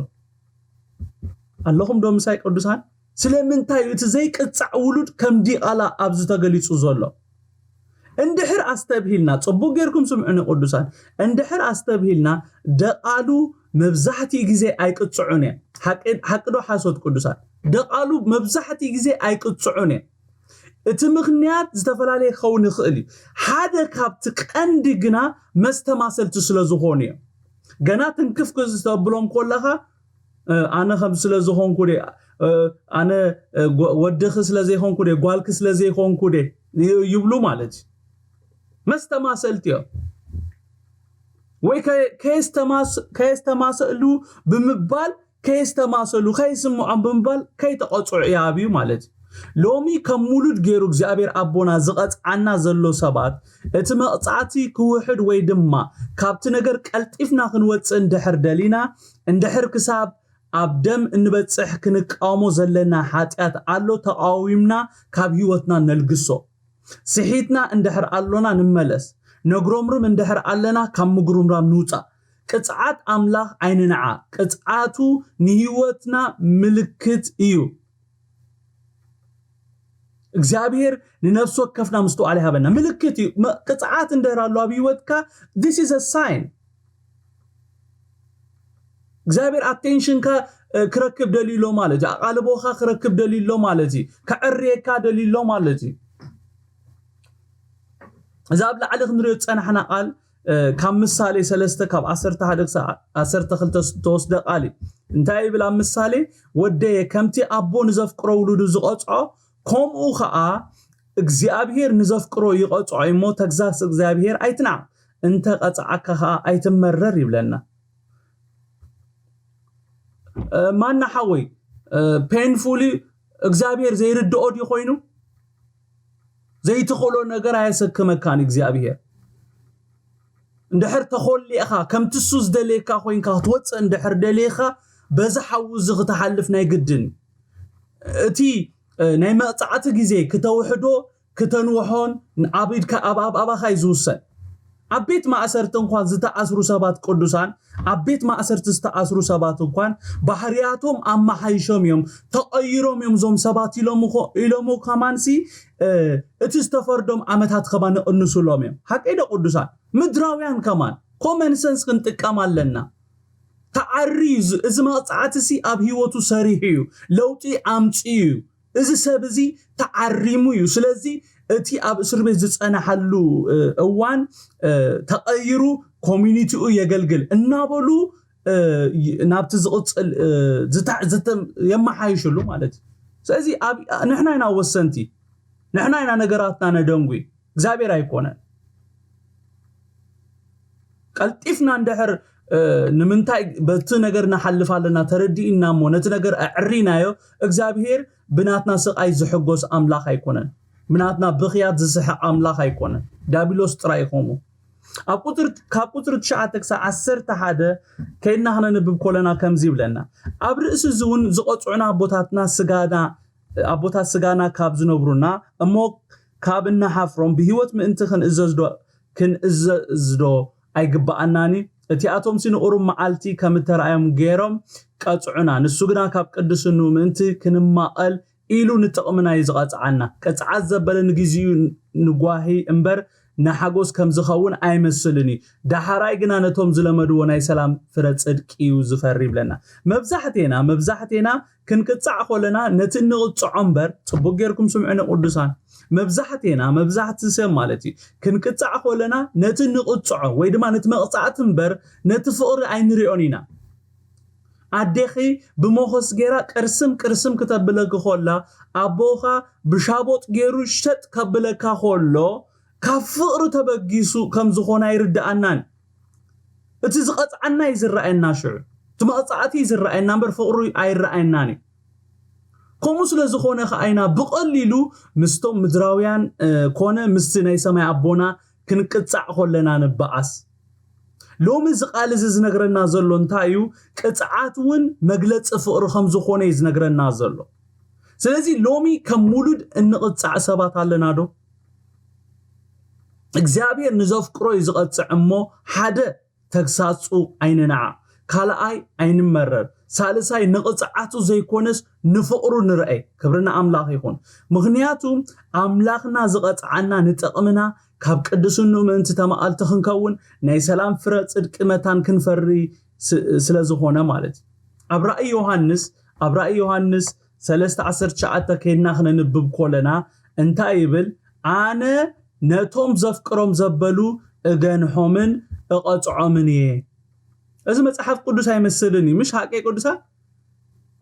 ኣለኹም ዶ ምሳይ ቅዱሳን? ስለምንታይ እዩ እቲ ዘይቅፃዕ ውሉድ ከም ዲቓላ ኣብዚ ተገሊፁ ዘሎ? እንድሕር ኣስተብሂልና፣ ፅቡቅ ጌርኩም ስምዕኒ ቅዱሳን፣ እንድሕር ኣስተብሂልና ደቓሉ መብዛሕትኡ ግዜ ኣይቅፅዑን እዮም። ሓቂ ዶ ሓሶት ቅዱሳን? ደቓሉ መብዛሕትኡ ግዜ ኣይቅፅዑን እዮም። እቲ ምኽንያት ዝተፈላለየ ክኸውን ይኽእል እዩ። ሓደ ካብቲ ቀንዲ ግና መስተማሰልቲ ስለ ዝኾኑ እዮም። ገና ትንክፍ ክዝተብሎም ከለኻ ኣነ ከም ስለ ዝኾንኩ ደ ኣነ ወድኺ ስለ ዘይኮንኩ ደ ጓልኪ ስለ ዘይኮንኩ ደ ይብሉ ማለት እዩ። መስተማሰልቲ እዮም። ወይ ከየስተማሰሉ ብምባል ከየስተማሰሉ ከይስምዖም ብምባል ከይተቐፅዑ ይኣብዩ ማለት እዩ። ሎሚ ከም ውሉድ ገይሩ እግዚኣብሔር ኣቦና ዝቐፅዓና ዘሎ ሰባት እቲ መቕፃዕቲ ክውሕድ ወይ ድማ ካብቲ ነገር ቀልጢፍና ክንወፅእ እንድሕር ደሊና እንድሕር ክሳብ ኣብ ደም እንበፅሕ ክንቃወሞ ዘለና ሓጢኣት ኣሎ ተቃዊምና ካብ ህይወትና ነልግሶ። ስሒትና እንድሕር ኣሎና ንመለስ። ነግሮምርም እንድሕር ኣለና ካብ ምጉርምራም ንውፃእ። ቅፅዓት ኣምላኽ ኣይንንዓ። ቅፅዓቱ ንህይወትና ምልክት እዩ። እግዚኣብሔር ንነፍሲ ወከፍና ምስትውዓል ይሃበና። ምልክት እዩ። ቅፅዓት እንድሕር ኣሎ ኣብ ህይወትካ this is a sign። እግዚኣብሔር ኣቴንሽንካ ክረክብ ደልዩ ኣሎ ማለት እዩ። ኣቓልቦኻ ክረክብ ደልዩ ኣሎ ማለት እዩ። ከዕርየካ ደልዩ ኣሎ ማለት እዩ። እዚ ኣብ ላዕሊ ክንሪኦ ዝፀናሕና ቃል ካብ ምሳሌ ሰለስተ ካብ ዓሰርተ ሓደ ክሳብ ዓሰርተ ክልተ ዝተወስደ ቃል እዩ። እንታይ ይብል ኣብ ምሳሌ? ወደየ ከምቲ ኣቦ ንዘፍቅሮ ውሉዱ ዝቐፅዖ ከምኡ ከዓ እግዚኣብሔር ንዘፍቅሮ ይቐፅዖ እሞ ተግሳስ እግዚኣብሔር ኣይትናዕ፣ እንተ ቀፅዓካ ከዓ ኣይትመረር ይብለና። ማና ሓወይ ፔንፉሊ እግዚኣብሔር ዘይርድኦ ድዩ ኮይኑ? ዘይትኽእሎ ነገር ኣየሰክመካን እግዚኣብሔር። እንድሕር ተኾሊእኻ ከምቲ እሱ ዝደልየካ ኮይንካ ክትወፅእ እንድሕር ደልየካ በዚ ሓዊ እዚ ክትሓልፍ ናይ ግድን እቲ ናይ መቕፃዕቲ ግዜ ክተውሕዶ ክተንውሖን ኣብ ኢድካ ኣብ ኣባኻ እዩ ዝውሰን። ኣብ ቤት ማእሰርቲ እንኳን ዝተኣስሩ ሰባት ቅዱሳን ኣብ ቤት ማእሰርቲ ዝተኣስሩ ሰባት እንኳን ባህርያቶም ኣመሓይሾም እዮም፣ ተቐይሮም እዮም እዞም ሰባት ኢሎም ኢሎሞ ከማንሲ እቲ ዝተፈርዶም ዓመታት ከማን ንቕንሱሎም እዮም። ሓቀይ ዶ ቅዱሳን? ምድራውያን ከማን ኮመን ሰንስ ክንጥቀም ኣለና። ተዓሪ እዚ መቕፃዕቲ ሲ ኣብ ህይወቱ ሰሪሑ እዩ፣ ለውጢ ኣምፂኡ እዩ። እዚ ሰብ እዚ ተዓሪሙ እዩ። ስለዚ እቲ ኣብ እስር ቤት ዝፀናሓሉ እዋን ተቐይሩ ኮሚኒቲኡ የገልግል እናበሉ ናብቲ ዝቕፅል የመሓይሽሉ ማለት እዩ። ስለዚ ንሕና ኢና ወሰንቲ፣ ንሕና ኢና ነገራትና ነደንጉ፣ እግዚኣብሔር ኣይኮነን። ቀልጢፍና እንድሕር ንምንታይ በቲ ነገር ንሓልፍ ኣለና ተረዲእና እሞ ነቲ ነገር ኣዕሪናዮ፣ እግዚኣብሔር ብናትና ስቓይ ዝሕጎስ ኣምላኽ ኣይኮነን። ብናትና ብኽያት ዝስሕቕ ኣምላኽ ኣይኮነን። ዳቢሎስ ጥራይ ይኾሙ። ኣብ ቁፅሪ ካብ ቁፅሪ ትሽዓተ ክሳብ ዓሰርተ ሓደ ከይድና ክነንብብ ኮለና ከምዚ ይብለና፣ ኣብ ርእሲ እዚ እውን ዝቐፅዑና ኣቦታትና ስጋና ኣቦታት ስጋና ካብ ዝነብሩና እሞ ካብ እናሓፍሮም ብህይወት ምእንቲ ክንእዘዝዶ ክንእዘዝዶ ኣይግብኣናኒ። እቲኣቶምሲ ንቑሩብ መዓልቲ ከም እተረኣዮም ገይሮም ቀጽዑና። ንሱ ግና ካብ ቅድስንኡ ምእንቲ ክንማቐል ኢሉ ንጥቕምና እዩ ዝቐጽዓና። ቅጽዓት ዘበለ ንግዜኡ ንጓሂ እምበር ንሓጎስ ከም ዝኸውን ኣይመስልን እዩ። ዳሕራይ ግና ነቶም ዝለመድዎ ናይ ሰላም ፍረ ጽድቂ እዩ ዝፈሪ ይብለና። መብዛሕቴና መብዛሕቴና ክንቅጻዕ ኮለና ነቲ እንቕጽዖ እምበር፣ ጽቡቕ ጌርኩም ስምዑኒ ቅዱሳን፣ መብዛሕቴና መብዛሕቲ ሰብ ማለት እዩ ክንቅጻዕ ኮለና ነቲ እንቕጽዖ ወይ ድማ ነቲ መቕጻዕቲ እምበር ነቲ ፍቕሪ ኣይንሪኦን ኢና። ኣዴኺ ብመኾስ ጌራ ቅርስም ቅርስም ክተብለኪ ኮላ፣ ኣቦኻ ብሻቦጥ ጌሩ ሸጥ ከብለካ ኮሎ ካብ ፍቕሪ ተበጊሱ ከም ዝኾነ ኣይርድኣናን። እቲ ዝቐጽዓና እዩ ዝረኣየና፣ ሽዑ እቲ መቕጻዕቲ እዩ ዝረኣየና እምበር ፍቕሩ ኣይረኣየናን እዩ። ከምኡ ስለ ዝኾነ ከኣ ኢና ብቐሊሉ ምስቶም ምድራውያን ኮነ ምስቲ ናይ ሰማይ ኣቦና ክንቅጻዕ ኮለና ንበኣስ። ሎሚ እዚ ቃል እዚ ዝነግረና ዘሎ እንታይ እዩ? ቅጽዓት እውን መግለጺ ፍቕሪ ከም ዝኾነ እዩ ዝነግረና ዘሎ። ስለዚ ሎሚ ከም ውሉድ እንቕጻዕ ሰባት ኣለና ዶ? እግዚኣብሔር ንዘፍቅሮ እዩ ዝቐጽዕ እሞ ሓደ ተግሳጹ ኣይንንዓቕ፣ ካልኣይ ኣይንመረር፣ ሳልሳይ ንቕጽዓቱ ዘይኮነስ ንፍቕሩ ንርኣይ። ክብሪ ንኣምላኽ ይኹን። ምኽንያቱ ኣምላኽና ዝቐጽዓና ንጥቕምና ካብ ቅድስንኡ ምእንቲ ተማቐልቲ ክንከውን ናይ ሰላም ፍረ ጽድቂ መታን ክንፈሪ ስለ ዝኾነ ማለት እዩ። ኣብ ራእይ ዮሃንስ ኣብ ራእይ ዮሃንስ ሰለስተ ዓሰርተ ትሽዓተ ከይድና ክነንብብ ኮለና እንታይ ይብል? ኣነ ነቶም ዘፍቅሮም ዘበሉ እገንሖምን እቐጽዖምን እየ። እዚ መጽሓፍ ቅዱስ ኣይመስልን እዩ። ምሽ ሓቂ ቅዱሳን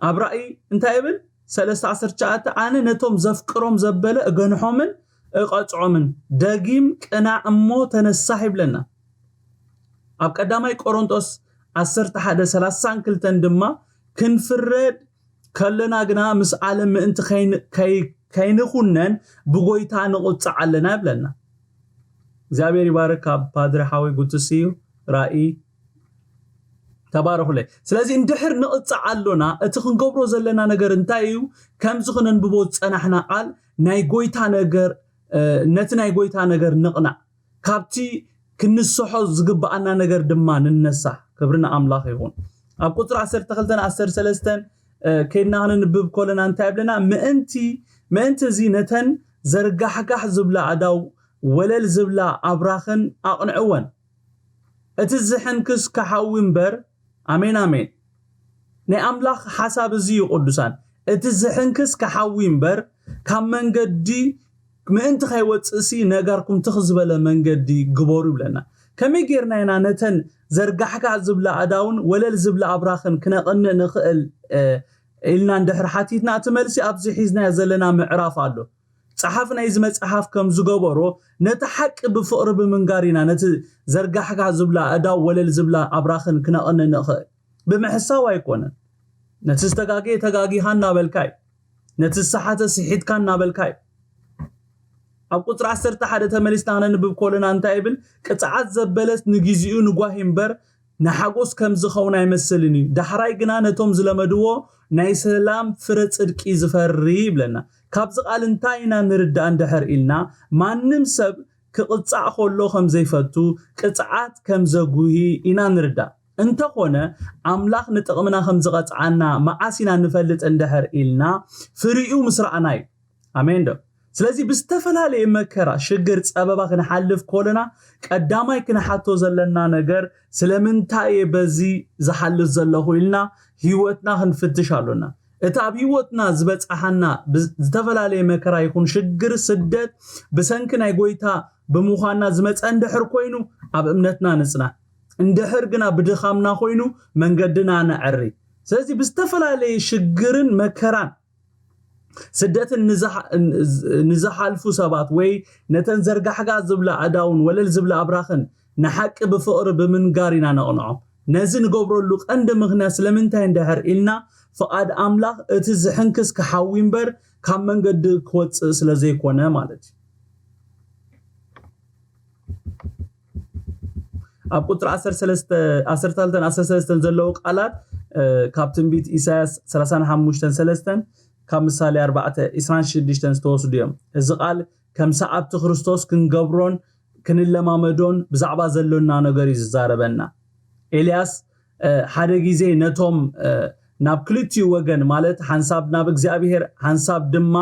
ኣብ ራእይ እንታይ ይብል? ሰለስተ ዓሰርተ ትሽዓተ ኣነ ነቶም ዘፍቅሮም ዘበለ እገንሖምን እቐጽዖምን፣ ደጊም ቅናዕ እሞ ተነሳሕ ይብለና። ኣብ ቀዳማይ ቆሮንጦስ ዓሰርተ ሓደ ሰላሳን ክልተን ድማ ክንፍረድ ከለና ግና ምስ ዓለም ምእንቲ ከይንኹነን ብጎይታ ንቑጻዕ ኣለና ይብለና። እግዚኣብሔር ይባርክ። ካብ ፓድሪ ሓወይ ጉትስ እዩ ራእይ ተባረኹለይ። ስለዚ እንድሕር ንቕጻዕ ኣሎና እቲ ክንገብሮ ዘለና ነገር እንታይ እዩ? ከምዚ ክነንብቦ ዝጸናሕና ቃል ናይ ጎይታ ነገር ነቲ ናይ ጎይታ ነገር ንቕናዕ፣ ካብቲ ክንስሖ ዝግብኣና ነገር ድማ ንነሳ። ክብሪ ንኣምላኽ ይኹን። ኣብ ቁፅሪ ዓሰርተ ክልተን ዓሰርተ ሰለስተን ከይድና ክንንብብ ኮለና እንታይ ይብለና? ምእንቲ ምእንቲ እዚ ነተን ዘርጋሕጋሕ ዝብላ ኣዳው ወለል ዝብላ ኣብራኽን ኣቕንዕወን። እቲ ዝሕንክስ ክሓዊ እምበር። ኣሜን ኣሜን። ናይ ኣምላኽ ሓሳብ እዚ እዩ ቅዱሳን። እቲ ዝሕንክስ ክሓዊ እምበር ካብ መንገዲ ምእንቲ ከይወፅእሲ ነጋርኩም ትኽ ዝበለ መንገዲ ግበሩ ይብለና። ከመይ ጌርና ኢና ነተን ዘርጋሕጋሕ ዝብላ ኣዳውን ወለል ዝብላ ኣብራኽን ክነቕንእ ንኽእል ኢልና እንድሕር ሓቲትና እቲ መልሲ ኣብዚ ሒዝናዮ ዘለና ምዕራፍ ኣሎ። ጸሓፊ ናይዚ መጽሓፍ ከም ዝገበሮ ነቲ ሓቂ ብፍቕሪ ብምንጋር ኢና ነቲ ዘርጋሕጋሕ ዝብላ ኣእዳው ወለል ዝብላ ኣብራኽን ክነቕንእ ንኽእል። ብምሕሳው ኣይኮነን። ነቲ ዝተጋገየ ተጋጊኻ እናበልካ እዩ። ነቲ ዝሰሓተ ስሒትካ እናበልካ እዩ። ኣብ ቁፅሪ ዓሰርተ ሓደ ተመሊስና ክነንብብ ከለና እንታይ ይብል? ቅፅዓት ዘበለት ንግዚኡ ንጓሂ እምበር ንሓጎስ ከም ዝኸውን ኣይመስልን እዩ። ዳሕራይ ግና ነቶም ዝለመድዎ ናይ ሰላም ፍረ ጽድቂ ዝፈሪ ይብለና። ካብዚ ቃል እንታይ ኢና ንርዳእ እንድሕር ኢልና፣ ማንም ሰብ ክቕጻዕ ከሎ ከም ዘይፈቱ፣ ቅጽዓት ከም ዘጉሂ ኢና ንርዳእ። እንተኾነ፣ ኣምላኽ ንጥቕምና ከም ዝቐጽዓና መዓስ ኢና ንፈልጥ እንድሕር ኢልና፣ ፍሪኡ ምስ ረኣና እዩ። ኣሜን ዶ? ስለዚ ብዝተፈላለየ መከራ፣ ሽግር፣ ጸበባ ክንሓልፍ ከለና፣ ቀዳማይ ክንሓቶ ዘለና ነገር፣ ስለምንታይ እየ በዚ ዝሓልፍ ዘለኹ ኢልና ህይወትና ክንፍትሽ ኣሎና። እቲ ኣብ ህይወትና ዝበጽሓና ብዝ-፣ ዝተፈላለየ መከራ ይኹን ሽግር፣ ስደት፣ ብሰንኪ ናይ ጎይታ ብምዃንና ዝመጸ እንድሕር ኮይኑ፣ ኣብ እምነትና ንጽናዕ። እንድሕር ግና ብድኻምና ኮይኑ፣ መንገድና ነዐሪ። ስለዚ ብዝተፈላለየ ሽግርን መከራን ስደትን ንዝሓ-፣ ንዝሓልፉ ሰባት ወይ ነተን ዘርጋሕጋ ዝብላ ኣእዳውን ወለል ዝብላ ኣብራኽን ንሓቂ ብፍቕሪ ብምንጋር ኢና ነቕንዖም። ነዚ ንገብረሉ ቀንዲ ምኽንያት ስለምንታይ እንድሕር ኢልና፣ ፍቓድ ኣምላኽ እቲ ዝሕንክስ ክሓዊ እምበር ካብ መንገዲ ክወጽእ ስለ ዘይኮነ ማለት እዩ። ኣብ ቁጽሪ ዓሰርተ ሰለስተ፣ ዓሰርተ ክልተን ዓሰርተ ሰለስተን ዘለዉ ቃላት፣ እ፣ ካብ ትንቢት ኢሳያስ ሰላሳን ሓሙሽተን ሰለስተን፣ ካብ ምሳሌ ኣርባዕተ ዕስራን ሽዱሽተን ዝተወስዱ እዮም። እዚ ቃል ከም ሰዓብቲ ክርስቶስ ክንገብሮን ክንለማመዶን ብዛዕባ ዘሎና ነገር እዩ ዝዛረበና። ኤልያስ፣ እ፣ ሓደ ግዜ ነቶም፣ እ፣ ናብ ክልቲኡ ወገን፣ ማለት ሓንሳብ ናብ እግዚኣብሔር፣ ሓንሳብ ድማ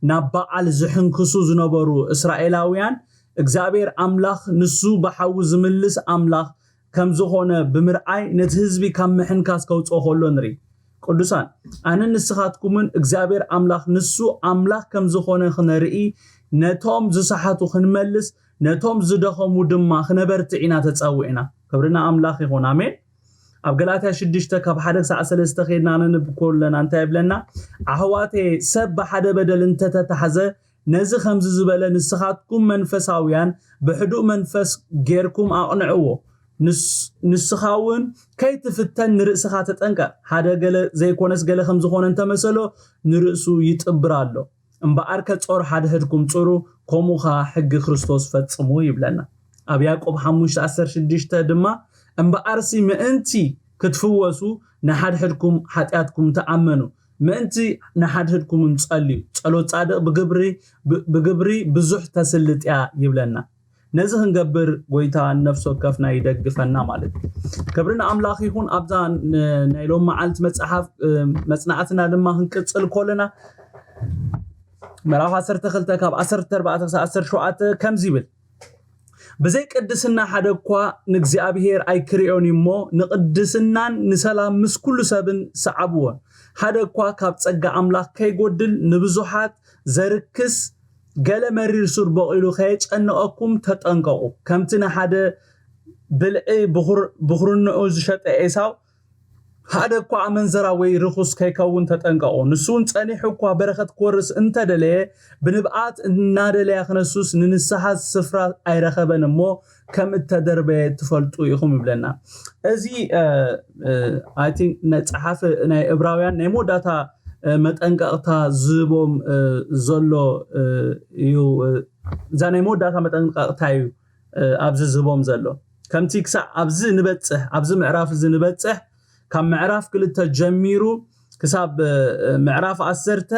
ናብ በዓል ዝሕንክሱ ዝነበሩ እስራኤላውያን፣ እግዚኣብሔር ኣምላኽ ንሱ ብሓዊ ዝምልስ ኣምላኽ ከም ዝኾነ ብምርኣይ፣ ነቲ ህዝቢ ካብ ምሕንካስ ከውጽኦ ከሎ ንርኢ። ቅዱሳን፣ ኣነን ንስኻትኩምን እግዚኣብሔር ኣምላኽ ንሱ ኣምላኽ ከም ዝኾነ ክነርኢ፣ ነቶም ዝሰሓቱ ክንመልስ፣ ነቶም ዝደኸሙ ድማ ክነበርትዕ ኢና ተጸዊዕና። ክብሪ ንኣምላኽ ይኹን። ኣሜን። ኣብ ገላትያ ሽዱሽተ ካብ ሓደ ክሳዕ ሰለስተ ኬድና ነንብብ ከለና እንታይ ይብለና? ኣሕዋተየ፣ ሰብ ብሓደ በደል እንተተታሕዘ፣ ነዚ ከምዚ ዝበለ ንስኻትኩም መንፈሳውያን ብሕዱእ መንፈስ ጌርኩም ኣቕንዕዎ። ንስ-፣ ንስኻ እውን ከይትፍተን ንርእስኻ ተጠንቀቕ። ሓደ ገለ ዘይኮነስ ገለ ከም ዝኾነ እንተመሰሎ ንርእሱ ይጥብር ኣሎ። እምበኣርከ ጾር ሓድሕድኩም ጽሩ፣ ከምኡ ኸኣ ሕጊ ክርስቶስ ፈጽሙ ይብለና። ኣብ ያዕቆብ ሓሙሽተ ዓሰርተ ሽዱሽተ ድማ፣ እምበኣርሲ ምእንቲ ክትፍወሱ ንሓድሕድኩም ሓጢኣትኩም ተኣመኑ፣ ምእንቲ ንሓድሕድኩም ጸልዩ። ጸሎት ጻድቕ ብግብሪ፣ ብ-፣ ብግብሪ ብዙሕ ተስልጥ እያ ይብለና። ነዚ ክንገብር ጎይታ ነፍሲ ወከፍና ይደግፈና ማለት እዩ። ክብሪ ንኣምላኽ ይኹን። ኣብዛ ን-፣ ናይ ሎም መዓልቲ መጽሓፍ፣ እ፣ መጽናዕትና ድማ ክንቅጽል ከለና፣ ምዕራፍ ዓሰርተ ክልተ ካብ ዓሰርተ ኣርባዕተ ክሳብ ዓሰርተ ሸውዓተ ከምዚ ይብል፣ ብዘይ ቅድስና ሓደ እኳ ንእግዚኣብሔር ኣይክርእዮን እዩ እሞ፣ ንቅድስናን ንሰላም ምስ ኩሉ ሰብን ሰዓብዎን። ሓደ እኳ ካብ ጸጋ ኣምላኽ ከይጎድል ንብዙሓት ዘርክስ ገለ መሪር ሱር በቂሉ ከየጨንቐኩም ተጠንቀቑ። ከምቲ ንሓደ ብልዒ ብኹር-፣ ብኹርንኡ ዝሸጠ ኤሳው፣ ሓደ እኳ ኣመንዘራ ወይ ርኹስ ከይከውን ተጠንቀቑ። ንሱ እውን ጸኒሑ እኳ በረኸት ክወርስ እንተደለየ፣ ብንብኣት እናደለያ ክነሱስ ንንስሓ ስፍራ ኣይረኸበን እሞ፣ ከም እተደርበየ ትፈልጡ ኢኹም ይብለና። እዚ፣ እ፣ እ፣ I think ናይ ጸሓፊ ናይ እብራውያን ናይ መወዳእታ፣ እ፣ መጠንቀቕታ ዝህቦም፣ እ፣ ዘሎ፣ እ፣ እዩ። እ፣ እዛ ናይ መወዳእታ መጠንቀቕታ እዩ፣ እ፣ ኣብዚ ዝህቦም ዘሎ። ከምቲ ክሳዕ ኣብዚ ንበጽሕ፣ ኣብዚ ምዕራፍ እዚ ንበጽሕ፣ ካብ ምዕራፍ ክልተ ጀሚሩ ክሳብ፣ እ፣ ምዕራፍ ዓሰርተ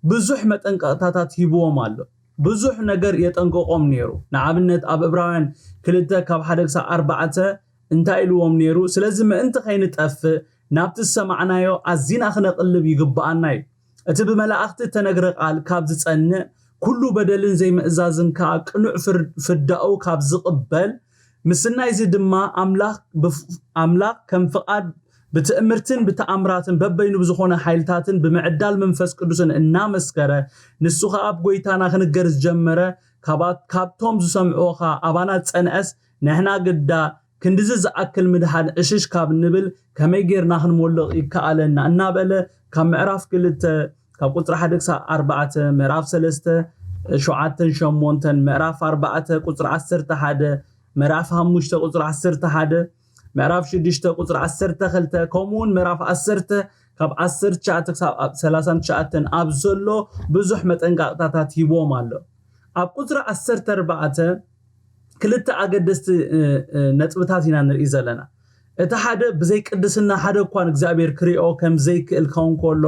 ብዙሕ መጠንቀቕታታት ሂብዎም ኣሎ። ብዙሕ ነገር የጠንቅቖም ነይሩ። ንኣብነት ኣብ እብራውያን ክልተ ካብ ሓደ ክሳብ ኣርባዕተ እንታይ ኢልዎም ነይሩ? ስለዚ ምእንቲ ከይንጠፍእ ናብቲ ዝሰማዕናዮ ኣዚና ክነቕልብ ይግብኣና እዩ። እቲ ብመላእኽቲ እተነግረ ቃል ካብ ዝጸንዕ፣ ኩሉ በደልን ዘይምእዛዝን ከኣ ቅኑዕ ፍር-፣ ፍዳኡ ካብ ዝቕበል፣ ምስናይዚ ድማ ኣምላኽ ብፍ-፣ ኣምላኽ ከም ፍቓድ ብትእምርትን ብተኣምራትን በበይኑ ብዝኾነ ሓይልታትን ብምዕዳል መንፈስ ቅዱስን እናመስከረ፣ ንሱ ኸኣ ኣብ ጐይታና ክንገር ዝጀመረ፣ ካባት-፣ ካብቶም ዝሰምዕዎ ኸኣ ኣባና ዝጸንዐስ፣ ንሕና ግዳ ክንድዚ ዝኣክል ምድሓን ዕሽሽ ካብ እንብል፣ ከመይ ጌርና ክንሞልቕ ይከኣለና? እናበለ፣ ካብ ምዕራፍ ክልተ፣ ካብ ቁጽሪ ሓደ ክሳብ ኣርባዕተ፣ ምዕራፍ ሰለስተ፣ ሸውዓተን ሸሞንተን፣ ምዕራፍ ኣርባዕተ ቁጽሪ ዓሰርተ ሓደ፣ ምዕራፍ ሓሙሽተ ቁጽሪ ዓሰርተ ሓደ፣ ምዕራፍ ሽዱሽተ ቁጽሪ ዓሰርተ ክልተ፣ ከምኡ እውን ምዕራፍ ዓሰርተ ካብ ዓሰርተ ትሽዓተ ክሳብ ኣብ ሰላሳን ትሽዓተን ኣብ ዘሎ ብዙሕ መጠንቀቕታታት ሂብዎም ኣሎ። ኣብ ቁጽሪ ዓሰርተ ኣርባዕተ ክልተ ኣገደስቲ፣ እ፣ እ፣ ነጥብታት ኢና ንርኢ ዘለና። እቲ ሓደ ብዘይ ቅድስና ሓደ እኳ ንእግዚኣብሔር ክሪኦ ከም ዘይክእል ክኸውን ከሎ፣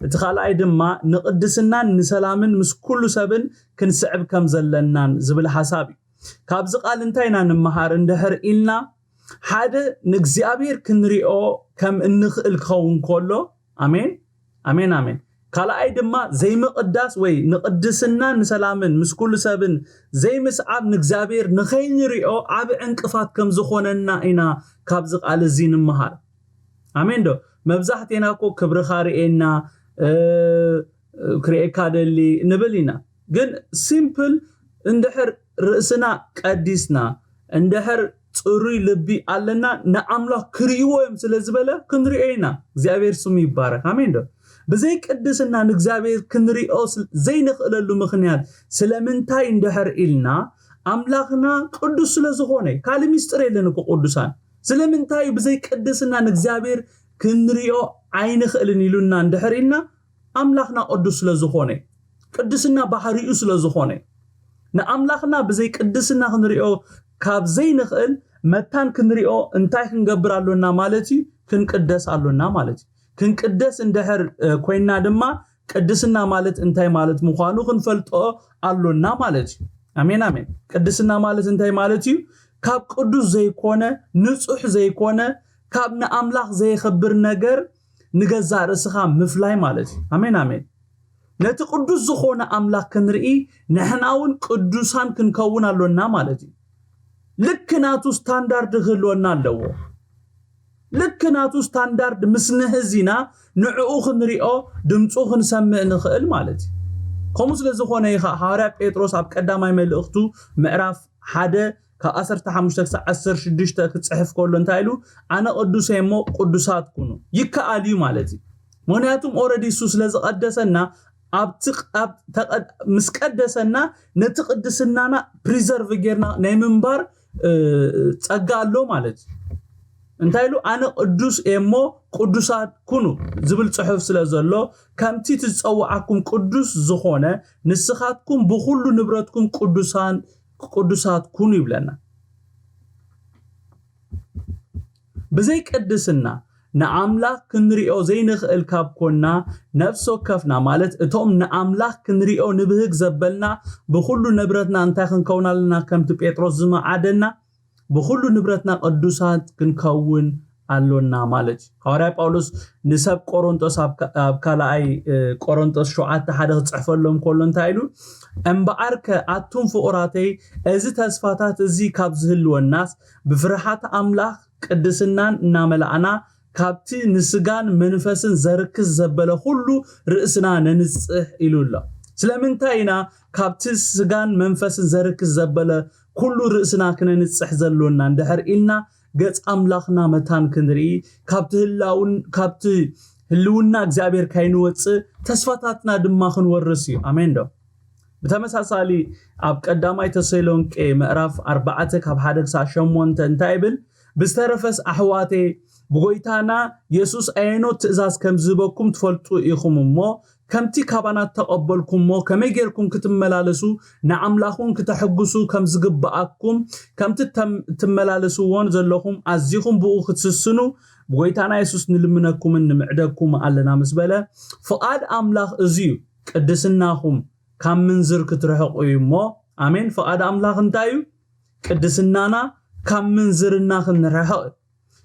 እቲ ካልኣይ ድማ ንቕድስናን ንሰላምን ምስ ኩሉ ሰብን ክንስዕብ ከም ዘለናን ዝብል ሓሳብ እዩ። ካብዚ ቃል እንታይ ኢና ንምሃር እንድሕር ኢልና፣ ሓደ ንእግዚኣብሔር ክንሪኦ ከም እንኽእል ክኸውን ከሎ፣ ኣሜን ኣሜን ኣሜን። ካልኣይ ድማ ዘይምቕዳስ ወይ ንቕድስናን ንሰላምን ምስ ኩሉ ሰብን ዘይምስዓብ ንእግዚኣብሔር ንኸይንሪኦ ዓቢ ዕንቅፋት ከም ዝኾነና ኢና ካብዚ ቃል እዚ ንምሃር። ኣሜን ዶ? መብዛሕቴና እኮ ክብርኻ ርእየና ክርእየካ ደሊ ንብል ኢና። ግን ሲምፕል እንድሕር ርእስና ቀዲስና እንድሕር ጽሩይ ልቢ ኣለና ንኣምላኽ ክርእይዎ እዮም ስለ ዝበለ ክንሪኦ ኢና። እግዚኣብሔር ስሙ ይባረክ። ኣሜን ዶ? ብዘይ ቅድስና ንእግዚኣብሔር ክንሪኦ ዘይንኽእለሉ ምኽንያት ስለምንታይ እንድሕር ኢልና ኣምላኽና ቅዱስ ስለ ዝኾነ። ካልእ ሚስጥር የለን እኮ ቅዱሳን። ስለምንታይ እዩ ብዘይ ቅድስና ንእግዚኣብሔር ክንሪኦ ኣይንኽእልን ኢሉና እንድሕር ኢልና ኣምላኽና ቅዱስ ስለ ዝኾነ፣ ቅድስና ባህሪኡ ስለ ዝኾነ፣ ንኣምላኽና ብዘይ ቅድስና ክንሪኦ ካብ ዘይንኽእል መታን ክንሪኦ እንታይ ክንገብር ኣሎና ማለት እዩ? ክንቅደስ ኣሎና ማለት እዩ። ክንቅደስ እንድሕር ኮይንና ድማ ቅድስና ማለት እንታይ ማለት ምዃኑ ክንፈልጦ ኣሎና ማለት እዩ። ኣሜን ኣሜን። ቅድስና ማለት እንታይ ማለት እዩ? ካብ ቅዱስ ዘይኮነ፣ ንጹሕ ዘይኮነ፣ ካብ ንኣምላኽ ዘየኸብር ነገር ንገዛእ ርእስኻ ምፍላይ ማለት እዩ። ኣሜን ኣሜን። ነቲ ቅዱስ ዝኾነ ኣምላኽ ክንርኢ ንሕና እውን ቅዱሳን ክንከውን ኣሎና ማለት እዩ። ልክ ናቱ ስታንዳርድ ክህልወና ኣለዎ። ልክ ናቱ ስታንዳርድ ምስ ንሕዝ ኢና ንዕኡ ክንሪኦ ድምፁ ክንሰምዕ ንኽእል ማለት እዩ። ከምኡ ስለ ዝኾነ እዩ ከዓ ሃዋርያ ጴጥሮስ ኣብ ቀዳማይ መልእኽቱ ምዕራፍ ሓደ ካብ ዓሰርተ ሓሙሽተ ክሳብ ዓሰርተ ሽዱሽተ ክፅሕፍ ከሎ እንታይ ኢሉ ኣነ ቅዱስ እየ እሞ ቅዱሳት ኩኑ ይከኣል እዩ ማለት እዩ። ምክንያቱም ኦረዲ እሱ ስለ ዝቐደሰና ኣብቲ ኣብ ተቐድ- ምስ ቀደሰና ነቲ ቅድስናና ፕሪዘርቭ ጌርና ናይ ምንባር እ፣ ጸጋ ኣሎ ማለት እዩ። እንታይ ኢሉ ኣነ ቅዱስ እየ እሞ ቅዱሳት ኩኑ ዝብል ጽሑፍ ስለ ዘሎ ከምቲ እቲ ዝጸውዓኩም ቅዱስ ዝኾነ ንስኻትኩም ብኹሉ ንብረትኩም ቅዱሳን ቅዱሳት ኩኑ ይብለና። ብዘይ ቅድስና ንኣምላኽ ክንሪኦ ዘይንኽእል ካብ ኮና ነፍሲ ወከፍና ማለት እቶም ንኣምላኽ ክንሪኦ ንብህግ ዘበልና ብኹሉ ንብረትና እንታይ ክንከውን ኣለና? ከምቲ ጴጥሮስ ዝመዓደና ብኹሉ ንብረትና ቅዱሳት ክንከውን ኣሎና ማለት እዩ። ሃዋርያ ጳውሎስ ንሰብ ቆሮንጦስ ኣብ ካ- ኣብ ካልኣይ እ፣ ቆሮንጦስ ሸውዓተ ሓደ ክጽሕፈሎም ከሎ እንታይ ኢሉ? እምበኣርከ ኣቱም ፍቑራተይ እዚ ተስፋታት እዚ ካብ ዝህልወናስ ብፍርሃት ኣምላኽ ቅድስናን እናመላእና ካብቲ ንስጋን መንፈስን ዘርክስ ዘበለ ኩሉ ርእስና ነንጽህ ኢሉ ኣሎ። ስለምንታይ ኢና ካብቲ ስጋን መንፈስን ዘርክስ ዘበለ ኩሉ ርእስና ክነንጽሕ ዘሎና እንድሕር ኢልና ገጽ ኣምላኽና መታን ክንርኢ ካብቲ ህላውን ካብቲ ህልውና እግዚኣብሔር ካይንወጽእ ተስፋታትና ድማ ክንወርስ እዩ። ኣሜን ዶ? ብተመሳሳሊ ኣብ ቀዳማይ ተሰሎንቄ ምዕራፍ ኣርባዕተ ካብ ሓደ ክሳብ ሸሞንተ እንታይ ይብል? ብዝተረፈስ ኣሕዋቴ ብጎይታና የሱስ ኣየኖት ትእዛዝ ከም ዝህበኩም ትፈልጡ ኢኹም እሞ ከምቲ ካባና እተቐበልኩሞ ከመይ ጌርኩም ክትመላለሱ ንኣምላኽ እውን ክተሐግሱ ከም ዝግብኣኩም ከምቲ ተም- ትመላለስዎን ዘለኹም ኣዚኹም ብኡ ክትስስኑ ብጎይታና የሱስ ንልምነኩምን ንምዕደግኩም ኣለና ምስ በለ ፍቓድ ኣምላኽ እዚ እዩ። ቅድስናኹም ካብ ምንዝር ክትርሕቑ እዩ እሞ ኣሜን። ፍቓድ ኣምላኽ እንታይ እዩ? ቅድስናና ካብ ምንዝርና ክንርሕቕ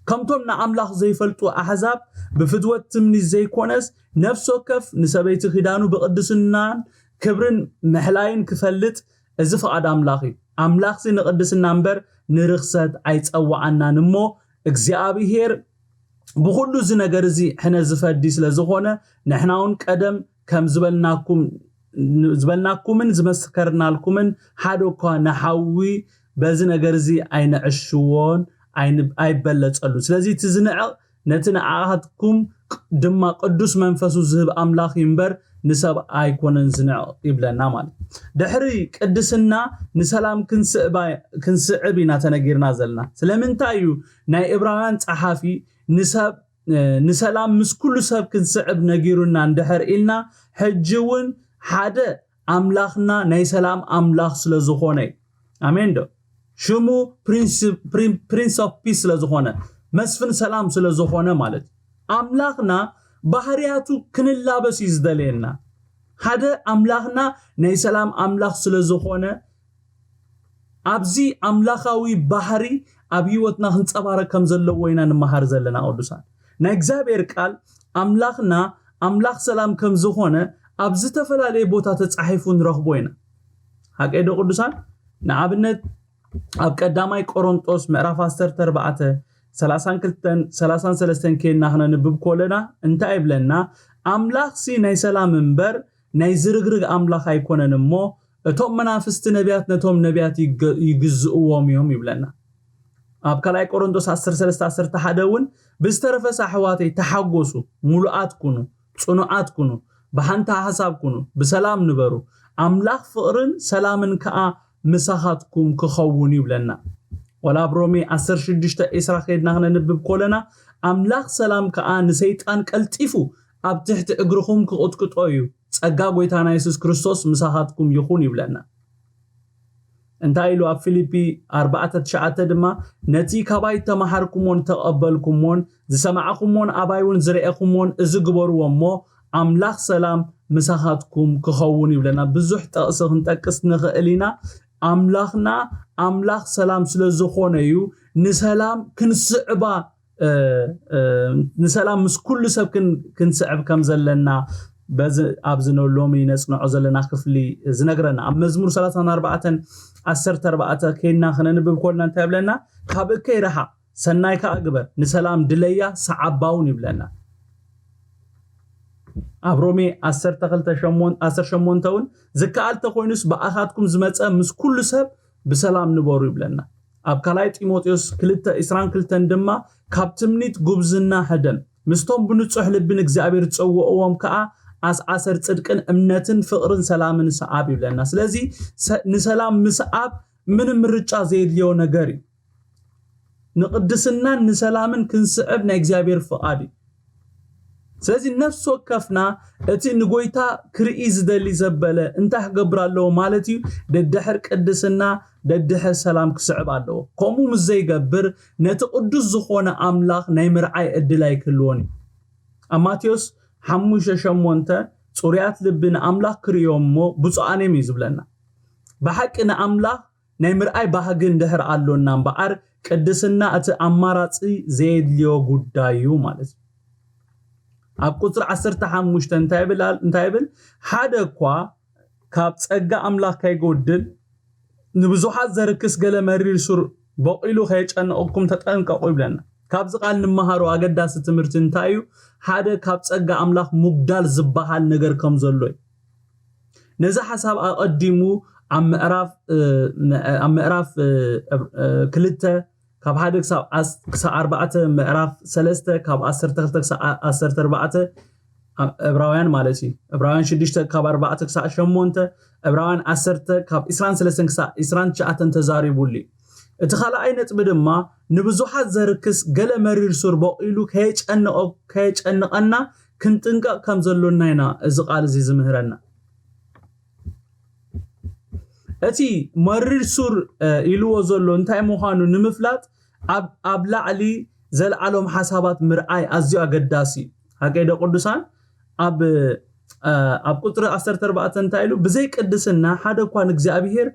ከምቶም ንኣምላኽ ዘይፈልጡ ኣሕዛብ ብፍትወት ትምኒት ዘይኮነስ ነፍሲ ወከፍ ንሰበይቲ ኪዳኑ ብቕድስናን ክብርን ምሕላይን ክፈልጥ እዚ ፍቓድ ኣምላኽ እዩ። ኣምላኽሲ ንቕድስና እምበር ንርኽሰት ኣይጸዋዓናን እሞ እግዚኣብሄር ብኹሉ እዚ ነገር እዚ ሕነ ዝፈዲ ስለ ዝኾነ ንሕና እውን ቀደም ከም ዝበልናኩም ዝበልናኩምን ዝመስከርናልኩምን ሓደ እኳ ንሓዊ በዚ ነገር እዚ ኣይንዕሽዎን ኣይን- ኣይበለጸሉ። ስለዚ እቲ ዝንዕቕ ነቲ ንዓኻትኩም ድማ ቅዱስ መንፈሱ ዝህብ ኣምላኽ እዩ እምበር ንሰብ ኣይኮነን ዝንዕቕ ይብለና ማለት። ድሕሪ ቅድስና ንሰላም ክንስዕባ- ክንስዕብ ኢና ተነጊርና ዘለና። ስለምንታይ እዩ ናይ ዕብራውያን ጸሓፊ ንሰብ ንሰላም ምስ ኩሉ ሰብ ክንስዕብ ነጊሩና እንድሕር ኢልና ሕጂ እውን ሓደ ኣምላኽና ናይ ሰላም ኣምላኽ ስለ ዝኾነ እዩ። ኣሜን ዶ? ሽሙ ፕሪንስ ኦፍ ፒስ ስለ ዝኾነ መስፍን ሰላም ስለ ዝኾነ ማለት እዩ። ኣምላኽና ባህርያቱ ክንላበስ እዩ ዝደልየና። ሓደ ኣምላኽና ናይ ሰላም ኣምላኽ ስለ ዝኾነ፣ ኣብዚ ኣምላኻዊ ባህሪ ኣብ ህይወትና ክንጸባረቕ ከም ዘለዎ ኢና ንመሃር ዘለና ቅዱሳን። ናይ እግዚኣብሔር ቃል ኣምላኽና ኣምላኽ ሰላም ከም ዝኾነ ኣብ ዝተፈላለየ ቦታ ተጻሒፉ ንረኽቦ ኢና። ሓቀይ ዶ ቅዱሳን? ንኣብነት ኣብ ቀዳማይ ቆሮንጦስ ምዕራፍ ዓሰርተ ኣርባዕተ ሰላሳን ክልተን ሰላሳን ሰለስተን ኬና ክነንብብ ኮለና እንታይ ይብለና? ኣምላኽሲ ናይ ሰላም እምበር ናይ ዝርግርግ ኣምላኽ ኣይኮነን እሞ፣ እቶም መናፍስቲ ነቢያት ነቶም ነቢያት ይገ- ይግዝእዎም እዮም ይብለና። ኣብ ካልኣይ ቆሮንቶስ ዓሰርተ ሰለስተ ዓሰርተ ሓደ እውን፣ ብዝተረፈስ ኣሕዋተይ ተሓጎሱ፣ ሙሉኣት ኩኑ፣ ጽኑዓት ኩኑ፣ ብሓንቲ ሓሳብ ኩኑ፣ ብሰላም ንበሩ፣ ኣምላኽ ፍቕርን ሰላምን ከኣ ምሳኻትኩም ክኸውን ይብለና። ወላ ኣብ ሮሜ ዓሰርተ ሽዱሽተ ዕስራ ከይድና ክነንብብ ኮለና፣ ኣምላኽ ሰላም ከኣ ንሰይጣን ቀልጢፉ ኣብ ትሕቲ እግርኹም ክቕጥቅጦ እዩ። ጸጋ ጎይታና የሱስ ክርስቶስ ምሳኻትኩም ይኹን ይብለና። እንታይ ኢሉ ኣብ ፊልፒ ኣርባዕተ ትሽዓተ ድማ፣ ነቲ ካባይ ተማሃርኩሞን ተቐበልኩሞን ዝሰማዕኩሞን ኣባይ እውን ዝረኤኹሞን እዚ ግበርዎ እሞ ኣምላኽ ሰላም ምሳኻትኩም ክኸውን ይብለና። ብዙሕ ጠቕሲ ክንጠቅስ ንኽእል ኢና። ኣምላኽና ኣምላኽ ሰላም ስለ ዝኾነ እዩ ንሰላም ክንስዕባ ንሰላም ምስ ኩሉ ሰብ ክንስዕብ ከም ዘለና በዚ ኣብዚ ሎሚ ነፅንዖ ዘለና ክፍሊ ዝነግረና። ኣብ መዝሙር ሰላሳን ኣርባዕተን ዓሰርተ ኣርባዕተ ኬና ክነንብብ ኮልና እንታይ ይብለና? ካብ እከይ ረሓቕ፣ ሰናይ ከዓ ግበር፣ ንሰላም ድለያ፣ ሰዓባውን ይብለና። ኣብ ሮሜ ዓሰርተ ክልተ ዓሰርተ ሸሞንተ እውን ዝከኣል ተኮይኑስ ብኣኻትኩም ዝመፀ ምስ ኩሉ ሰብ ብሰላም ንበሩ ይብለና። ኣብ ካልኣይ ጢሞቴዎስ ክልተ ዕስራን ክልተን ድማ ካብ ትምኒት ጉብዝና ሕደም፣ ምስቶም ብንጹሕ ልቢ ንእግዚኣብሔር ዝጸውዕዎም ከኣ ኣስዓሰር ጽድቅን እምነትን ፍቕርን ሰላምን ሰዓብ ይብለና። ስለዚ ሰ- ንሰላም ምስዓብ ምንም ምርጫ ዘየድልዮ ነገር እዩ። ንቕድስናን ንሰላምን ክንስዕብ ናይ እግዚኣብሔር ፍቓድ እዩ። ስለዚ ነፍሲ ወከፍና እቲ ንጎይታ ክርኢ ዝደሊ ዘበለ እንታይ ክገብር ኣለዎ ማለት እዩ? ደድሕር ቅድስና ደድሕር ሰላም ክስዕብ ኣለዎ። ከምኡ ምስ ዘይገብር ነቲ ቅዱስ ዝኾነ ኣምላኽ ናይ ምርዓይ ዕድል ኣይክህልዎን እዩ። ኣብ ማቴዎስ ሓሙሽተ ሸሞንተ ጽሩያት ልቢ ንኣምላኽ ክርእዮ እሞ ብፁዓን እዮም እዩ ዝብለና። ብሓቂ ንኣምላኽ ናይ ምርኣይ ባህጊ እንድሕር ኣሎና እምበኣር ቅድስና እቲ ኣማራጺ ዘየድልዮ ጉዳይ እዩ ማለት እዩ። ኣብ ቁፅሪ ዓሰርተ ሓሙሽተ እንታይ ይብል? እንታይ ይብል? ሓደ እኳ ካብ ጸጋ ኣምላኽ ከይጎድል ንብዙሓት ዘርክስ ገለ መሪር ሱር በቂሉ ከየጨንቐኩም ተጠንቀቑ ይብለና። ካብዚ ቃል ንመሃሮ ኣገዳሲ ትምህርቲ እንታይ እዩ? ሓደ ካብ ጸጋ ኣምላኽ ሙግዳል ዝበሃል ነገር ከም ዘሎ እዩ። ነዚ ሓሳብ ኣቐዲሙ ኣብ ምዕራፍ ኣብ ምዕራፍ ክልተ ካብ ሓደ ክሳብ ኣርባዕተ፣ ምዕራፍ ሰለስተ ካብ ዓሰርተ ክልተ ክሳብ ዓሰርተ ኣርባዕተ፣ ዕብራውያን ማለት እዩ። ዕብራውያን ሽዱሽተ ካብ ኣርባዕተ ክሳብ ሸሞንተ፣ ዕብራውያን ዓሰርተ ካብ ዕስራን ሰለስተን ክሳብ ዕስራን ትሽዓተን ተዛሪቡሉ እዩ። እቲ ካልኣይ ነጥቢ ድማ ንብዙሓት ዘርክስ ገለ መሪር ሱር በቂሉ ከየጨንቐና ክንጥንቀቕ ከም ዘሎና ኢና እዚ ቃል እዚ ዝምህረና። እቲ መሪር ሱር ኢልዎ ዘሎ እንታይ ምዃኑ ንምፍላጥ ኣብ ላዕሊ ዘልዓሎም ሓሳባት ምርኣይ ኣዝዩ ኣገዳሲ እዩ። ሓቀይ ዶ ቅዱሳን? ኣብ ኣብ ቁፅሪ ዓሰርተ ኣርባዕተ እንታይ ኢሉ? ብዘይ ቅድስና ሓደ እኳ ንእግዚኣብሔር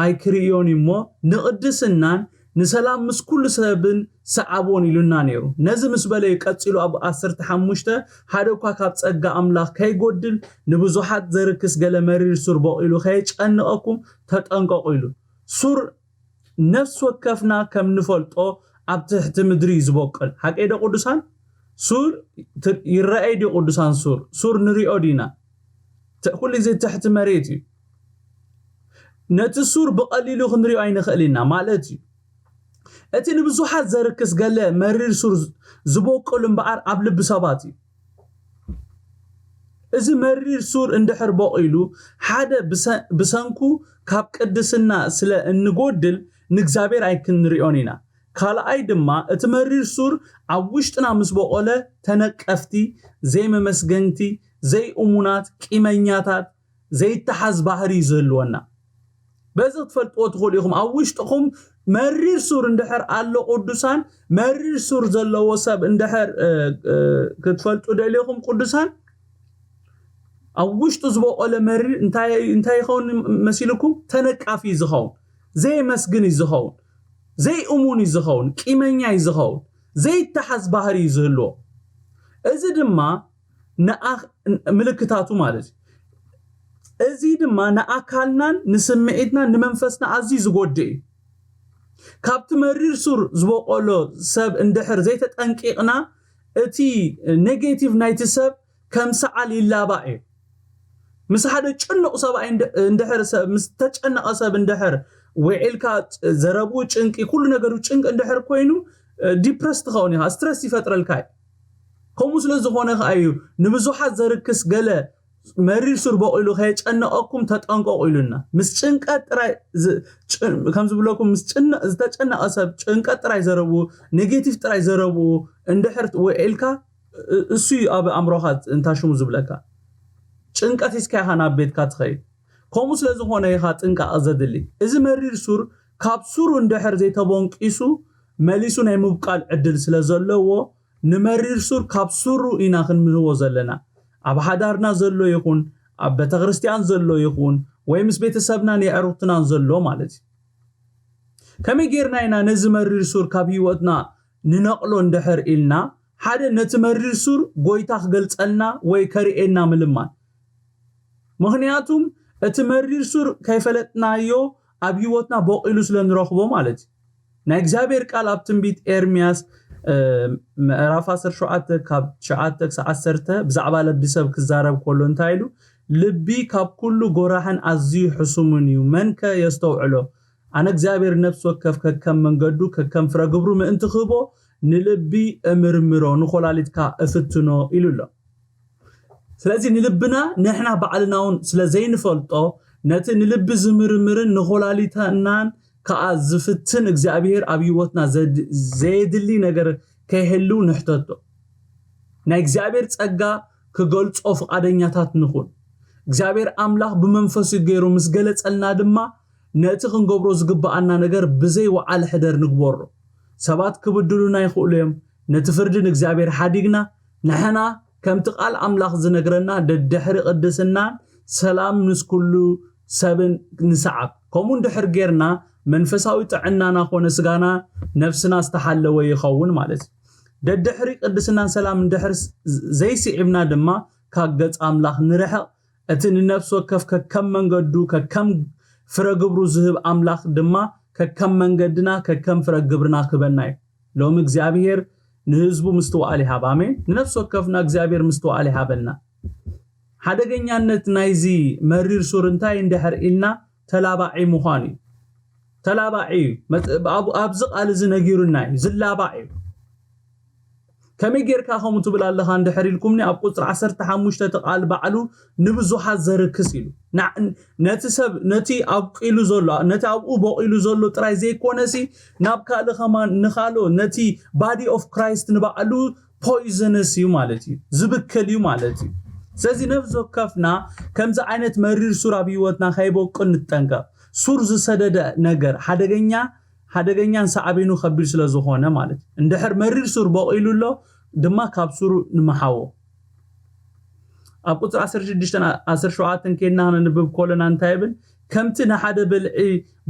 ኣይክርእዮን እዩ እሞ ንቅድስናን ንሰላም ምስ ኩሉ ሰብን ሰዓቦን ኢሉና ነይሩ። ነዚ ምስ በለ እዩ ቀፂሉ ኣብ ዓሰርተ ሓሙሽተ ሓደ እኳ ካብ ፀጋ ኣምላኽ ከይጎድል ንብዙሓት ዘርክስ ገለ መሪር ሱር በቂሉ ከየጨንቐኩም ተጠንቀቑ ኢሉ። ሱር ነፍሲ ወከፍና ከም ንፈልጦ ኣብ ትሕቲ ምድሪ እዩ ዝበቁል። ሓቀይ ዶ ቅዱሳን? ሱር ይረኣይ ድዩ ቅዱሳን? ሱር ሱር ንሪኦ ዲና? ኩሉ ግዜ ትሕቲ መሬት እዩ። ነቲ ሱር ብቐሊሉ ክንሪኦ ኣይንኽእል ኢና ማለት እዩ። እቲ ንብዙሓት ዘርክስ ገለ መሪር ሱር ዝበቁል እምበኣር ኣብ ልቢ ሰባት እዩ። እዚ መሪር ሱር እንድሕር በቒሉ ሓደ ብሰንኩ ካብ ቅድስና ስለ እንጎድል ንእግዚኣብሔር ኣይክንሪኦን ኢና። ካልኣይ ድማ እቲ መሪር ሱር ኣብ ውሽጥና ምስ በቖለ ተነቀፍቲ፣ ዘይመመስገንቲ፣ ዘይእሙናት፣ ቂመኛታት፣ ዘይተሓዝ ባህሪ እዩ ዝህልወና። በዚ ክትፈልጥዎ ትኽእሉ ኢኹም። ኣብ ውሽጥኹም መሪር ሱር እንድሕር ኣሎ ቅዱሳን፣ መሪር ሱር ዘለዎ ሰብ እንድሕር ክትፈልጡ ደሊኹም ቅዱሳን፣ ኣብ ውሽጡ ዝበቆለ መሪር እንታይ ይኸውን መሲልኩም? ተነቃፊ እዩ ዝኸውን፣ ዘየመስግን እዩ ዝኸውን፣ ዘይእሙን እዩ ዝኸውን፣ ቂመኛ እዩ ዝኸውን፣ ዘይተሓዝ ባህሪ እዩ ዝህልዎ። እዚ ድማ ምልክታቱ ማለት እዩ። እዚ ድማ ንኣካልናን ንስምዒትናን ንመንፈስና ኣዝዩ ዝጎድእ እዩ። ካብቲ መሪር ሱር ዝበቆሎ ሰብ እንድሕር ዘይተጠንቂቕና፣ እቲ ኔጌቲቭ ናይቲ ሰብ ከም ሰዓል ይላባእ እዩ። ምስ ሓደ ጭኑቕ ሰብኣይ እንድሕር ምስ ተጨነቐ ሰብ እንድሕር ውዒልካ፣ ዘረብኡ ጭንቂ፣ ኩሉ ነገሩ ጭንቂ እንድሕር ኮይኑ፣ ዲፕረስ ትኸውን ኢኻ፣ ስትረስ ይፈጥረልካ እዩ። ከምኡ ስለ ዝኾነ ከኣ እዩ ንብዙሓት ዘርክስ ገለ መሪር ሱር በቂሉ ከየጨነቐኩም ተጠንቀቑ ኢሉና። ምስ ጭንቀት ጥራይ ከም ዝብለኩም ምስ ዝተጨነቐ ሰብ ጭንቀት ጥራይ ዘረብኡ፣ ኔጌቲቭ ጥራይ ዘረብኡ እንድሕር ውዒልካ፣ እሱ እዩ ኣብ ኣእምሮኻ እንታሽሙ ዝብለካ። ጭንቀት ሒዝካ ኢኻ ናብ ቤትካ ትኸይድ። ከምኡ ስለ ዝኾነ ኢኻ ጥንቃቐ ዘድሊ። እዚ መሪር ሱር ካብ ሱሩ እንድሕር ዘይተቦንቂሱ መሊሱ ናይ ምብቃል ዕድል ስለ ዘለዎ፣ ንመሪር ሱር ካብ ሱሩ ኢና ክንምህቦ ዘለና። ኣብ ሓዳርና ዘሎ ይኹን ኣብ ቤተክርስትያን ዘሎ ይኹን ወይ ምስ ቤተሰብናን የዕሩኽትናን ዘሎ ማለት እዩ። ከመይ ጌርና ኢና ነዚ መሪር ሱር ካብ ህይወትና ንነቕሎ እንድሕር ኢልና፣ ሓደ ነቲ መሪር ሱር ጎይታ ክገልጸልና ወይ ከርእየና ምልማን። ምኽንያቱም እቲ መሪር ሱር ከይፈለጥናዮ ኣብ ህይወትና በቂሉ ስለ ንረኽቦ ማለት እዩ። ናይ እግዚኣብሔር ቃል ኣብ ትንቢት ኤርምያስ ምዕራፍ ዓሰርተ ሸውዓተ ካብ ትሽዓተ ክሳብ ዓሰርተ ብዛዕባ ልቢ ሰብ ክዛረብ ከሎ እንታይ ኢሉ? ልቢ ካብ ኩሉ ጎራሕን ኣዝዩ ሕሱምን እዩ፣ መንከ የስተውዕሎ? ኣነ እግዚኣብሔር ነፍሲ ወከፍ ከከም መንገዱ ከከም ፍረ ግብሩ ምእንቲ ክህቦ ንልቢ እምርምሮ፣ ንኮላሊትካ እፍትኖ ኢሉ ኣሎ። ስለዚ ንልብና ንሕና ባዕልና እውን ስለ ዘይንፈልጦ፣ ነቲ ንልቢ ዝምርምርን ንኮላሊትናን ከኣ ዝፍትን እግዚኣብሔር ኣብ ህይወትና ዘየድሊ ነገር ከይህልው ንሕተቶ። ናይ እግዚኣብሔር ጸጋ ክገልጾ ፍቓደኛታት ንኹን። እግዚኣብሔር ኣምላኽ ብመንፈሱ ገይሩ ምስ ገለጸልና ድማ፣ ነቲ ክንገብሮ ዝግብኣና ነገር ብዘይ ወዓል ሕደር ንግበሮ። ሰባት ክብድሉና ይኽእሉ እዮም። ነቲ ፍርዲ ንእግዚኣብሔር ሓዲግና፣ ንሕና ከምቲ ቃል ኣምላኽ ዝነግረና ደድሕሪ ቅድስናን ሰላም ምስ ኩሉ ሰብን ንሰዓብ። ከምኡ እንድሕር ጌርና መንፈሳዊ ጥዕናና ኮነ ስጋና ነፍስና ዝተሓለወ ይኸውን ማለት እዩ። ደድሕሪ ቅድስናን ሰላም እንድሕር ዘይስዒብና ድማ ካብ ገጽ ኣምላኽ ንርሕቕ። እቲ ንነፍሲ ወከፍ ከከም መንገዱ ከከም ፍረ ግብሩ ዝህብ ኣምላኽ ድማ ከከም መንገድና ከከም ፍረ ግብርና ክህበና እዩ። ሎሚ እግዚኣብሔር ንህዝቡ ምስትውዓል ይሃብ። ኣሜን። ንነፍሲ ወከፍና እግዚኣብሔር ምስትውዓል ይሃበና። ሓደገኛነት ናይዚ መሪር ሱር እንታይ እንድሕር ኢልና ተላባዒ ምዃን እዩ። ተላባዒ እዩ። ኣብዚ ቃል እዚ ነጊሩና እዩ። ዝላባዕ እዩ። ከመይ ጌርካ ከምኡ ትብል ኣለኻ እንድሕር ኢልኩምኒ፣ ኣብ ቁጽሪ ዓሰርተ ሓሙሽተ እቲ ቃል ባዕሉ ንብዙሓት ዘርክስ ኢሉ። ነቲ ሰብ፣ ነቲ ኣብቂሉ ዘሎ፣ ነቲ ኣብኡ በቂሉ ዘሎ ጥራይ ዘይኮነሲ፣ ናብ ካልእ ከማን ንኻልኦ፣ ነቲ ባዲ ኦፍ ክራይስት ንባዕሉ ፖይዘነስ እዩ ማለት እዩ፣ ዝብክል እዩ ማለት እዩ። ስለዚ ነፍሲ ወከፍና ከምዚ ዓይነት መሪር ሱር ኣብ ህይወትና ከይበቁል ንጠንቀቕ። ሱር ዝሰደደ ነገር ሓደገኛ ሓደገኛን ሳዕቤኑ ከቢድ ስለ ዝኾነ ማለት እዩ። እንድሕር መሪር ሱር በቂሉ ኣሎ ድማ ካብ ሱሩ ንምሓዎ። ኣብ ቁፅሪ ዓሰርተ ሽዱሽተን ዓሰርተ ሸውዓተን ኬድና ክነንብብ ከለና እንታይ ይብል? ከምቲ ንሓደ ብልዒ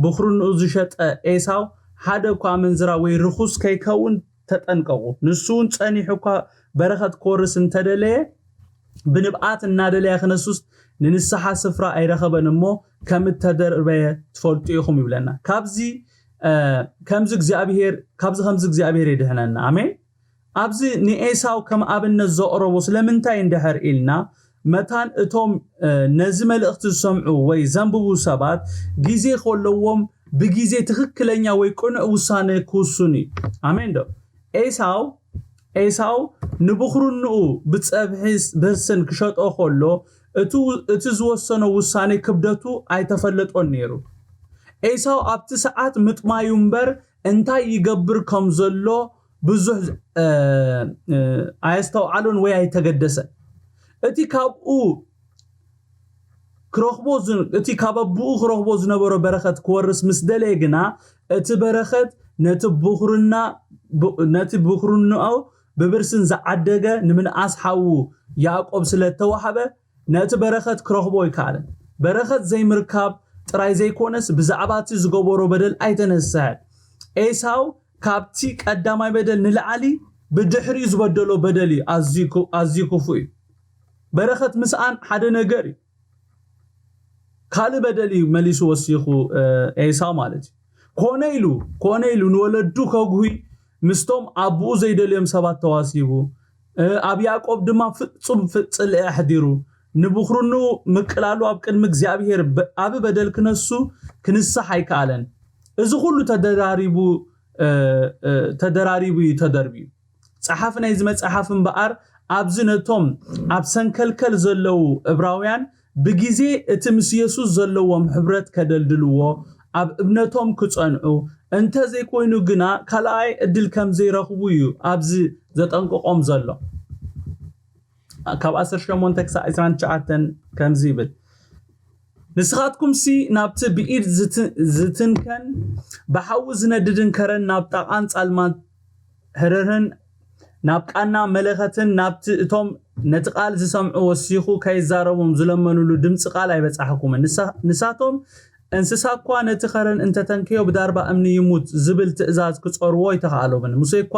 ብኹርንኡ ዝሸጠ ኤሳው ሓደ እኳ ኣመንዝራ ወይ ርኹስ ከይከውን ተጠንቀቑ። ንሱ እውን ጸኒሑ እኳ በረኸት ክወርስ እንተደለየ ብንብዓት እናደለያ ክነሱስ ንንስሓ ስፍራ ኣይረኸበን እሞ ከም እተደርበየ ትፈልጡ ኢኹም ይብለና። ካብዚ ከምዚ እግዚኣብሔር ካብዚ ከምዚ እግዚኣብሔር የድሕነና። ኣሜን። ኣብዚ ንኤሳው ከም ኣብነት ዘቕረቦ ስለምንታይ እንድሕር ኢልና፣ መታን እቶም ነዚ መልእኽቲ ዝሰምዑ ወይ ዘንብቡ ሰባት ግዜ ከለዎም ብግዜ ትኽክለኛ ወይ ቅኑዕ ውሳነ ክውስኑ እዩ። ኣሜን ዶ? ኤሳው ኤሳው ንብኹርንኡ ብጸብሒ ብስን ክሸጦ ከሎ እቲ ዝወሰኖ ውሳኔ ክብደቱ ኣይተፈለጦን ነይሩ። ኤሳው ኣብቲ ሰዓት ምጥማዩ እምበር እንታይ ይገብር ከም ዘሎ ብዙሕ ኣየስተውዓሎን ወይ ኣይተገደሰን። እቲ ካብኡ ክረኽቦ ዝ- እቲ ካብ ኣቦኡ ክረኽቦ ዝነበሮ በረኸት ክወርስ ምስ ደለየ ግና፣ እቲ በረኸት ነቲ ብኹርና ብ- ነቲ ብኹርናኡ ብብርስን ዝዓደገ ንምንኣስ ሓዉ ያዕቆብ ስለ እተዋህበ፣ ነቲ በረኸት ክረኽቦ ኣይከኣለን። በረኸት ዘይምርካብ ጥራይ ዘይኮነስ፣ ብዛዕባ እቲ ዝገበሮ በደል ኣይተነስሐን። ኤሳው ካብቲ ቀዳማይ በደል ንላዕሊ ብድሕሪኡ ዝበደሎ በደል እዩ ኣዝዩ ክፉእ እዩ። በረኸት ምስኣን ሓደ ነገር እዩ። ካልእ በደል እዩ መሊሱ ወሲኹ ኤሳው ማለት እዩ። ኮነ ኢሉ ኮነ ኢሉ ንወለዱ ከጉሂ ምስቶም ኣቦኡ ዘይደልዮም ሰባት ተዋሲቡ፣ ኣብ ያዕቆብ ድማ ፍጹም ጽልኢ ኣሕዲሩ፣ ንብኹርኑ ምቅላሉ ኣብ ቅድሚ እግዚኣብሔር ዓቢ በደል ክነሱ ክንስሕ ኣይከኣለን። እዚ ኩሉ ተደራሪቡ ተደራሪቡ እዩ ተደርብዩ። ጸሓፊ ናይዚ መጽሓፍ እምበኣር ኣብዚ ነቶም ኣብ ሰንከልከል ዘለዉ ዕብራውያን ብግዜ እቲ ምስ የሱስ ዘለዎም ሕብረት ከደልድልዎ ኣብ እምነቶም ክጸንዑ እንተ ዘይኮይኑ ግና ካልኣይ ዕድል ከም ዘይረኽቡ እዩ ኣብዚ ዘጠንቅቖም ዘሎ። ካብ ዓሰርተ ሸሞንተ ክሳብ ዕስራን ትሽዓተን ከምዚ ይብል፣ ንስኻትኩምሲ ናብቲ ብኢድ ዝትንከን ብሓዊ ዝነድድን ከረን ናብ ጣቓን ጻልማን ህርህን ናብ ቃና መለኸትን ናብቲ እቶም ነቲ ቃል ዝሰምዑ ወሲኹ ከይዛረቦም ዝለመኑሉ ድምፂ ቃል ኣይበጻሕኩምን። ንሳቶም እንስሳ እኳ ነቲ ከረን እንተተንከዮ ብዳርባ እምኒ ይሙት ዝብል ትእዛዝ ክጸርዎ ኣይተኻእሎምን። ሙሴ እኳ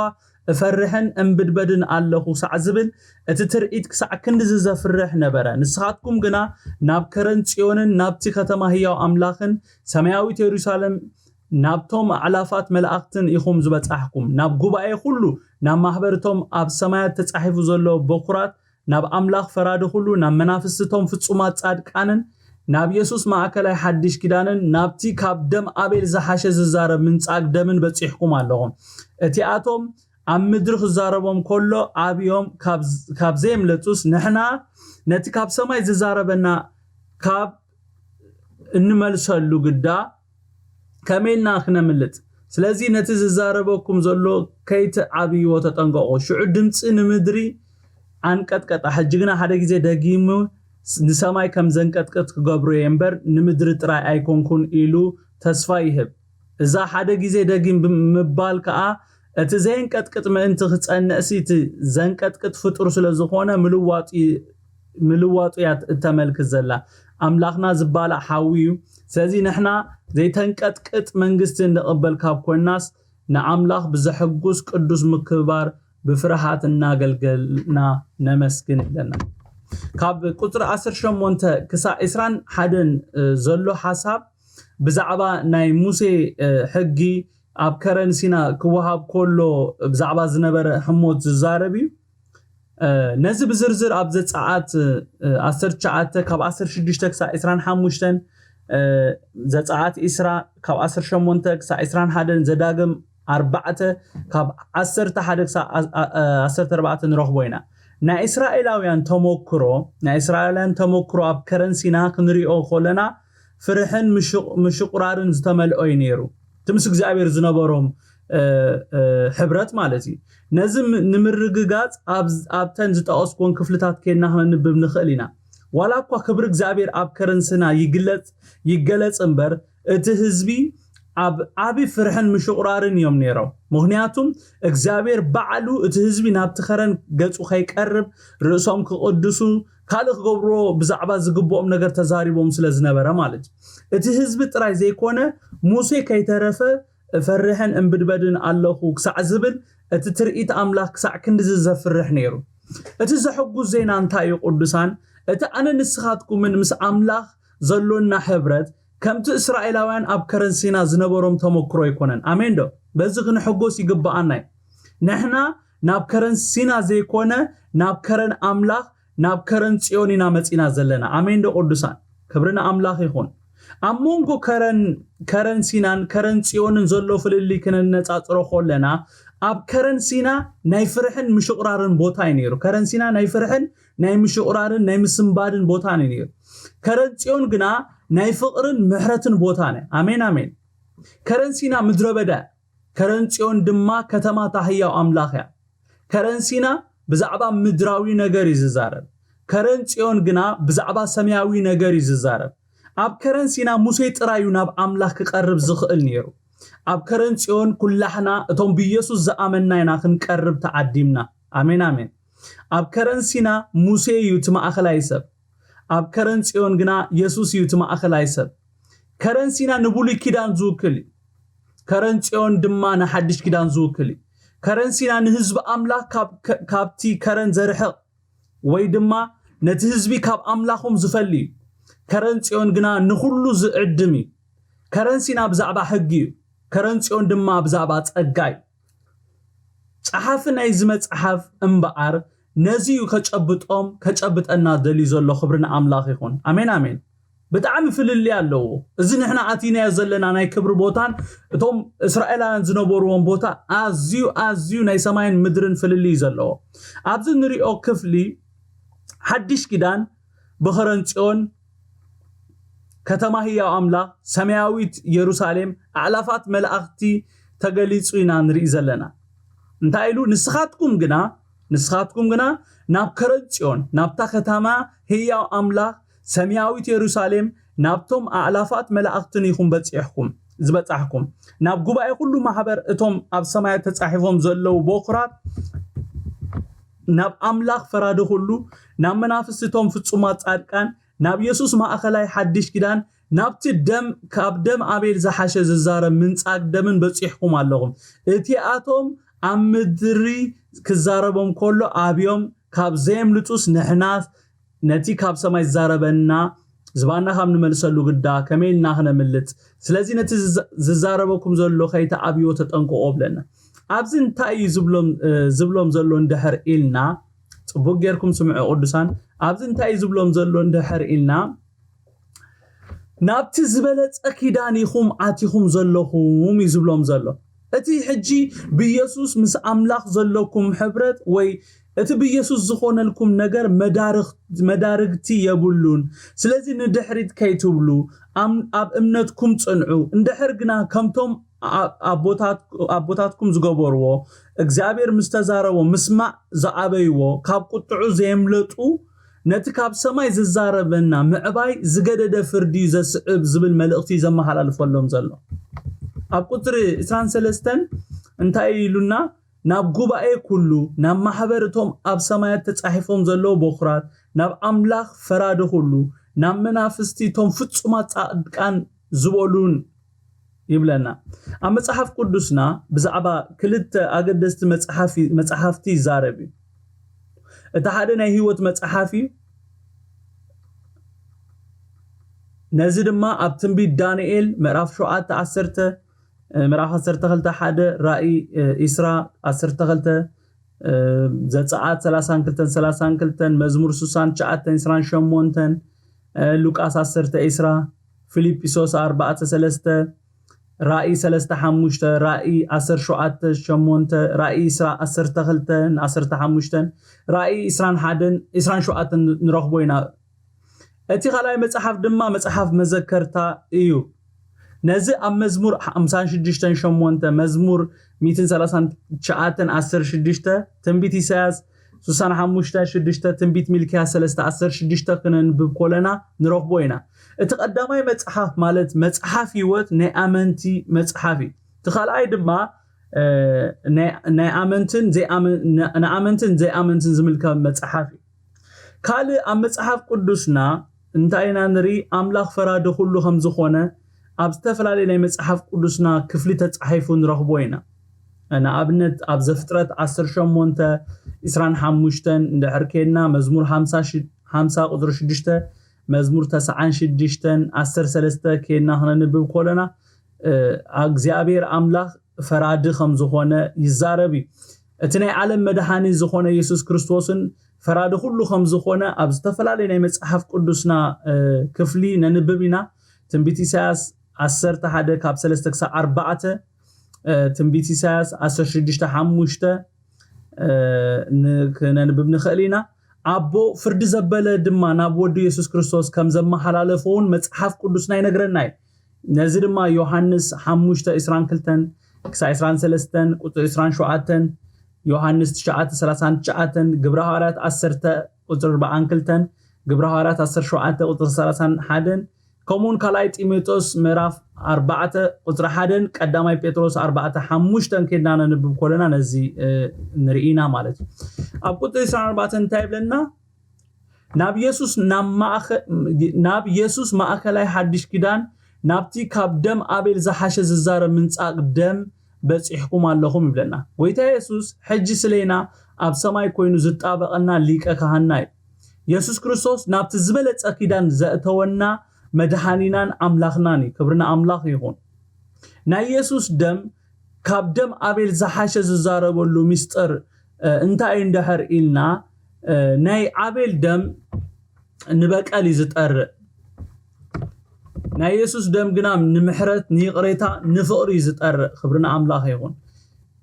እፈርሕን እምብድበድን ኣለኹ ክሳዕ ዝብል እቲ ትርኢት ክሳዕ ክንድዚ ዘፍርሕ ነበረ። ንስኻትኩም ግና ናብ ከረን ጽዮንን ናብቲ ከተማ ህያው ኣምላኽን ሰማያዊት የሩሳሌም ናብቶም ኣዕላፋት መላእኽትን ኢኹም ዝበጻሕኩም፣ ናብ ጉባኤ ኩሉ፣ ናብ ማሕበርቶም ኣብ ሰማያት ተጻሒፉ ዘሎ በኩራት፣ ናብ ኣምላኽ ፈራዲ ኩሉ፣ ናብ መናፍስትቶም ፍጹማት ጻድቃንን፣ ናብ የሱስ ማእከላይ ሓድሽ ኪዳንን፣ ናብቲ ካብ ደም ኣቤል ዝሓሸ ዝዛረብ ምንጻግ ደምን በጺሕኩም ኣለኹም። እቲኣቶም ኣብ ምድሪ ክዛረቦም ከሎ ኣብዮም ካብ ዘየምለጡስ፣ ንሕና ነቲ ካብ ሰማይ ዝዛረበና ካብ እንመልሰሉ ግዳ ከመይ ኢልና ክነምልጥ? ስለዚ ነቲ ዝዛረበኩም ዘሎ ከይትዓብይዎ ተጠንቀቑ። ሽዑ ድምፂ ንምድሪ ኣንቀጥቀጣ፣ ሕጂ ግና ሓደ ግዜ ደጊሙ ንሰማይ ከም ዘንቀጥቅጥ ክገብሮ እየ እምበር ንምድሪ ጥራይ ኣይኮንኩን ኢሉ ተስፋ ይህብ። እዛ ሓደ ግዜ ደጊም ምባል ከኣ እቲ ዘየንቀጥቅጥ ምእንቲ ክጸንዕሲ እቲ ዘንቀጥቅጥ ፍጡር ስለ ዝኾነ ምልዋጡ ምልዋጡ እያ እተመልክት ዘላ። ኣምላኽና ዝባላዕ ሓዊ እዩ። ስለዚ ንሕና ዘይተንቀጥቅጥ መንግስቲ እንቕበል ካብ ኮንናስ ንኣምላኽ ብዘሐጉስ ቅዱስ ምክብባር ብፍርሃት እናገልገልና ነመስግን ኣለና። ካብ ቁፅሪ ዓሰርተ ሸሞንተ ክሳብ ዕስራን ሓደን ዘሎ ሓሳብ ብዛዕባ ናይ ሙሴ ሕጊ ኣብ ከረን ሲና ክወሃብ ከሎ ብዛዕባ ዝነበረ ህሞት ዝዛረብ እዩ። ነዚ ብዝርዝር ኣብ ዘፀዓት ዓሰርተ ትሽዓተ ካብ ዓሰርተ ሽዱሽተ ክሳብ ዕስራን ሓሙሽተን፣ ዘፀዓት ዕስራ ካብ ዓሰርተ ሸሞንተ ክሳብ ዕስራን ሓደን፣ ዘዳግም ኣርባዕተ ካብ ዓሰርተ ሓደ ክሳብ ዓሰርተ ኣርባዕተ ንረኽቦ ኢና። ናይ እስራኤላውያን ተመክሮ ናይ እስራኤላውያን ተመክሮ ኣብ ከረን ሲና ክንሪኦ ከለና ፍርሕን ምሽቑራርን ዝተመልኦ እዩ ነይሩ። እቲ ምስ እግዚኣብሔር ዝነበሮም ሕብረት ማለት እዩ። ነዚ ንምርግጋፅ ኣብተን ዝጠቐስኩወን ክፍልታት ኬድና ክነንብብ ንኽእል ኢና። ዋላ እኳ ክብሪ እግዚኣብሔር ኣብ ከረን ሲና ይግለፅ ይገለፅ እምበር እቲ ህዝቢ ኣብ ዓቢ ፍርሕን ምሽቑራርን እዮም ነይሮም። ምኽንያቱም እግዚኣብሔር ባዕሉ እቲ ህዝቢ ናብቲ ከረን ገፁ ከይቀርብ ርእሶም ክቕድሱ ካልእ ክገብርዎ ብዛዕባ ዝግብኦም ነገር ተዛሪቦም ስለ ዝነበረ ማለት እዩ። እቲ ህዝቢ ጥራይ ዘይኮነ ሙሴ ከይተረፈ እፈርሕን እምብድበድን ኣለኹ ክሳዕ ዝብል እቲ ትርኢት ኣምላኽ ክሳዕ ክንድዚ ዘፍርሕ ነይሩ። እቲ ዘሐጉስ ዜና እንታይ እዩ ቅዱሳን? እቲ ኣነ ንስኻትኩምን ምስ ኣምላኽ ዘሎና ሕብረት ከምቲ እስራኤላውያን ኣብ ከረን ሲና ዝነበሮም ተመክሮ ኣይኮነን። ኣሜን ዶ? በዚ ክንሕጎስ ይግብኣና እዩ። ንሕና ናብ ከረን ሲና ዘይኮነ ናብ ከረን ኣምላኽ ናብ ከረን ጽዮን ኢና መጺና ዘለና። ኣሜን ዶ ቅዱሳን? ክብሪ ንኣምላኽ ይኹን። ኣብ መንጎ ከረን ከረን ሲናን ከረን ጽዮንን ዘሎ ፍልልይ ክነነጻጽሮ ከለና ኣብ ከረን ሲና ናይ ፍርሕን ምሽቕራርን ቦታ እዩ ነይሩ። ከረን ሲና ናይ ፍርሕን ናይ ምሽቕራርን ናይ ምስንባድን ቦታ እዩ ነይሩ። ከረን ጽዮን ግና ናይ ፍቕርን ምሕረትን ቦታ ነ። ኣሜን ኣሜን። ከረን ሲና ምድረ በዳ፣ ከረን ጽዮን ድማ ከተማ ታህያው ኣምላኽ እያ። ከረን ሲና ብዛዕባ ምድራዊ ነገር እዩ ዝዛረብ። ከረን ጽዮን ግና ብዛዕባ ሰማያዊ ነገር እዩ ዝዛረብ። ኣብ ከረን ሲና ሙሴ ጥራይ እዩ ናብ ኣምላኽ ክቐርብ ዝኽእል ነይሩ። ኣብ ከረን ጽዮን ኩላሕና እቶም ብኢየሱስ ዝኣመንና ኢና ክንቀርብ ተዓዲምና። ኣሜን ኣሜን። ኣብ ከረን ሲና ሙሴ እዩ እቲ ማእኸላይ ሰብ። ኣብ ከረን ጽዮን ግና የሱስ እዩ እቲ ማእኸላይ ሰብ። ከረን ሲና ንብሉይ ኪዳን ዝውክል እዩ። ከረን ጽዮን ድማ ንሓድሽ ኪዳን ዝውክል እዩ። ከረን ሲና ንህዝቢ ኣምላኽ ካብ- ከ- ካብቲ ከረን ዘርሕቕ ወይ ድማ ነቲ ህዝቢ ካብ ኣምላኾም ዝፈሊ እዩ። ከረን ጽዮን ግና ንኹሉ ዝዕድም እዩ። ከረን ሲና ብዛዕባ ሕጊ እዩ። ከረን ጽዮን ድማ ብዛዕባ ጸጋ እዩ። ጸሓፊ ናይዚ መጽሓፍ እምበኣር ነዚ እዩ ከጨብጦም ከጨብጠና ደልዩ ዘሎ። ክብሪ ንኣምላኽ ይኹን። ኣሜን ኣሜን። ብጣዕሚ ፍልልይ ኣለዎ። እዚ ንሕና ኣቲናዮ ዘለና ናይ ክብሪ ቦታን እቶም እስራኤላውያን ዝነበርዎም ቦታ ኣዝዩ ኣዝዩ ናይ ሰማይን ምድርን ፍልልይ ዘለዎ። ኣብዚ ንሪኦ ክፍሊ ሓድሽ ኪዳን ብኸረን ጽዮን ከተማ ህያው ኣምላኽ ሰማያዊት የሩሳሌም ኣዕላፋት መላእኽቲ ተገሊጹ ኢና ንርኢ ዘለና። እንታይ ኢሉ? ንስኻትኩም ግና ንስኻትኩም ግና ናብ ከረን ጽዮን ናብታ ከተማ ህያው ኣምላኽ ሰማያዊት የሩሳሌም ናብቶም ኣዕላፋት መላእኽትን ኢኹም በጺሕኩም ዝበጻሕኩም ናብ ጉባኤ ኩሉ ማሕበር እቶም ኣብ ሰማያት ተጻሒፎም ዘለዉ ቦኽራት ናብ ኣምላኽ ፈራዲ ኩሉ ናብ መናፍስቶም ፍጹማት ጻድቃን ናብ የሱስ ማእኸላይ ሓድሽ ኪዳን ናብቲ ደም ካብ ደም ኣቤል ዝሓሸ ዝዛረብ ምንጻግ ደምን በጺሕኩም ኣለኹም። እቲኣቶም ኣብ ምድሪ ክዛረቦም ከሎ ኣብዮም ካብ ዘየምልጡስ ንሕና ነቲ ካብ ሰማይ ዝዛረበና ዝባና ካብ ንመልሰሉ ግዳ ከመይ ኢልና ክነምልጥ? ስለዚ ነቲ ዝዛረበኩም ዘሎ ከይተኣብዮ ተጠንቀቆ ብለና። ኣብዚ እንታይ እዩ ዝብሎም ዘሎ እንድሕር ኢልና፣ ጽቡቅ ጌርኩም ስምዑ ቅዱሳን። ኣብዚ እንታይ እዩ ዝብሎም ዘሎ እንድሕር ኢልና፣ ናብቲ ዝበለጸ ኪዳን ኢኹም ኣቲኹም ዘለኹም እዩ ዝብሎም ዘሎ። እቲ ሕጂ ብኢየሱስ ምስ ኣምላኽ ዘለኩም ሕብረት ወይ እቲ ብኢየሱስ ዝኾነልኩም ነገር መዳርግቲ የብሉን። ስለዚ ንድሕሪት ከይትብሉ ኣብ እምነትኩም ጽንዑ። እንድሕር ግና ከምቶም ኣቦታትኩም ዝገበርዎ እግዚኣብሔር ምስ ተዛረቦ ምስማዕ ዝኣበይዎ ካብ ቁጥዑ ዘየምለጡ ነቲ ካብ ሰማይ ዝዛረበና ምዕባይ ዝገደደ ፍርዲ እዩ ዘስዕብ ዝብል መልእኽቲ ዘመሓላልፈሎም ዘሎ። ኣብ ቁፅሪ ዕስራን ሰለስተን እንታይ ኢሉና? ናብ ጉባኤ ኩሉ፣ ናብ ማሕበር እቶም ኣብ ሰማያት ተጻሒፎም ዘለዉ በኩራት፣ ናብ ኣምላኽ ፈራዲ ኩሉ፣ ናብ መናፍስቲ እቶም ፍጹማት ጻድቃን ዝበሉን ይብለና። ኣብ መጽሓፍ ቅዱስና ብዛዕባ ክልተ ኣገደስቲ መጽሓፍቲ ይዛረብ እዩ። እቲ ሓደ ናይ ህይወት መጽሓፍ እዩ። ነዚ ድማ ኣብ ትንቢት ዳንኤል ምዕራፍ ሸውዓተ ዓሰርተ ምዕራፍ ዓሰርተ ክልተ ሓደ፣ ራእይ ኢስራ ዓሰርተ ክልተ፣ ዘጸኣት ሰላሳን ክልተን ሰላሳን ክልተን፣ መዝሙር ስሳን ትሽዓተን ዕስራን ሸሞንተን፣ ሉቃስ ዓሰርተ ዕስራ፣ ፊልጵሶስ ኣርባዕተ ሰለስተ፣ ራእይ ሰለስተ ሓሙሽተ፣ ራእይ ዓሰርተ ሸውዓተ ሸሞንተ፣ ራእይ ዕስራ ዓሰርተ ክልተ ዓሰርተ ሓሙሽተ፣ ራእይ ዕስራን ሓደን ዕስራን ሸውዓተን ንረኽቦ ኢና። እቲ ካልኣይ መጽሓፍ ድማ መጽሓፍ መዘከርታ እዩ። ነዚ ኣብ መዝሙር ሓምሳን ሽዱሽተን ሸሞንተ፣ መዝሙር ሚእትን ሰላሳን ትሽዓተን ዓሰርተ ሽዱሽተ፣ ትንቢት ኢሳያስ ስሳን ሓሙሽተ ሽዱሽተ፣ ትንቢት ሚልክያስ ሰለስተ ዓሰርተ ሽዱሽተ ክነንብብ ኮለና ንረኽቦ ኢና። እቲ ቀዳማይ መጽሓፍ ማለት መጽሓፍ ህይወት ናይ ኣመንቲ መጽሓፍ እዩ። እቲ ካልኣይ ድማ ንኣመንትን ዘይኣመንትን ዝምልከት መጽሓፍ እዩ። ካልእ ኣብ መጽሓፍ ቅዱስና እንታይ ኢና ንርኢ? ኣምላኽ ፈራዲ ኩሉ ከም ዝኾነ ኣብ ዝተፈላለዩ ናይ መጽሓፍ ቅዱስና ክፍሊ ተጻሒፉ ንረኽቦ ኢና። ንኣብነት ኣብ ዘፍጥረት ዓሰርተ ሸሞንተ ዕስራን ሓሙሽተን እንድሕር ኬድና፣ መዝሙር ሓምሳ ቁጽሪ ሽዱሽተ፣ መዝሙር ተስዓን ሽዱሽተን ዓሰርተ ሰለስተ ኬድና ክነንብብ ከለና እግዚኣብሔር ኣምላኽ ፈራዲ ከም ዝኾነ ይዛረብ እዩ። እቲ ናይ ዓለም መድሓኒ ዝኾነ የሱስ ክርስቶስን ፈራዲ ኩሉ ከም ዝኾነ ኣብ ዝተፈላለዩ ናይ መጽሓፍ ቅዱስና ክፍሊ ነንብብ ኢና። ትንቢት ኢሳያስ ዓሰርተ ሓደ ካብ ሰለስተ ክሳብ ኣርባዕተ፣ ትንቢት ኢሳያስ ዓሰርተ ሽዱሽተ ሓሙሽተ ክነንብብ ንኽእል ኢና። ኣቦ ፍርዲ ዘበለ ድማ ናብ ወዱ የሱስ ክርስቶስ ከም ዘመሓላለፎ እውን መጽሓፍ ቅዱስና ይነግረና እዩ። ነዚ ድማ ዮሃንስ ሓሙሽተ ዕስራን ክልተን ክሳብ ዕስራን ሰለስተን ቁጽሪ ዕስራን ሸውዓተን፣ ዮሃንስ ትሽዓተ ሰላሳን ትሽዓተን፣ ግብረ ሃዋርያት ዓሰርተ ቁፅሪ ኣርባዓን ክልተን፣ ግብረ ሃዋርያት ዓሰርተ ሸውዓተ ቁፅሪ ሰላሳን ሓደን፣ ከምኡውን ካልኣይ ጢሞቴዎስ ምዕራፍ ኣርባዕተ ቁፅሪ ሓደን ቀዳማይ ጴጥሮስ ኣርባዕተ ሓሙሽተን ኬድና ነንብብ ኮለና ነዚ ንርኢና ማለት እዩ። ኣብ ቁፅሪ ዕስራን ኣርባዕተን እንታይ ይብለና? ናብ የሱስ ናብ ማእኸ- ናብ የሱስ ማእከላይ ሓድሽ ኪዳን፣ ናብቲ ካብ ደም ኣቤል ዝሓሸ ዝዛረብ ምንጻግ ደም በጺሕኩም ኣለኹም ይብለና። ጎይታ የሱስ ሕጂ ስሌና ኣብ ሰማይ ኮይኑ ዝጣበቐና ሊቀ ካህና እዩ። የሱስ ክርስቶስ ናብቲ ዝበለጸ ኪዳን ዘእተወና መድሃኒናን ኣምላኽናን እዩ። ክብሪ ንኣምላኽ ይኹን። ናይ የሱስ ደም ካብ ደም ኣቤል ዝሓሸ ዝዛረበሉ ምስጢር እንታይ እዩ እንድሕር ኢልና፣ ናይ ኣቤል ደም ንበቀል እዩ ዝጠርእ። ናይ የሱስ ደም ግና ንምሕረት፣ ንይቕሬታ፣ ንፍቕሪ እዩ ዝጠርእ። ክብሪ ንኣምላኽ ይኹን።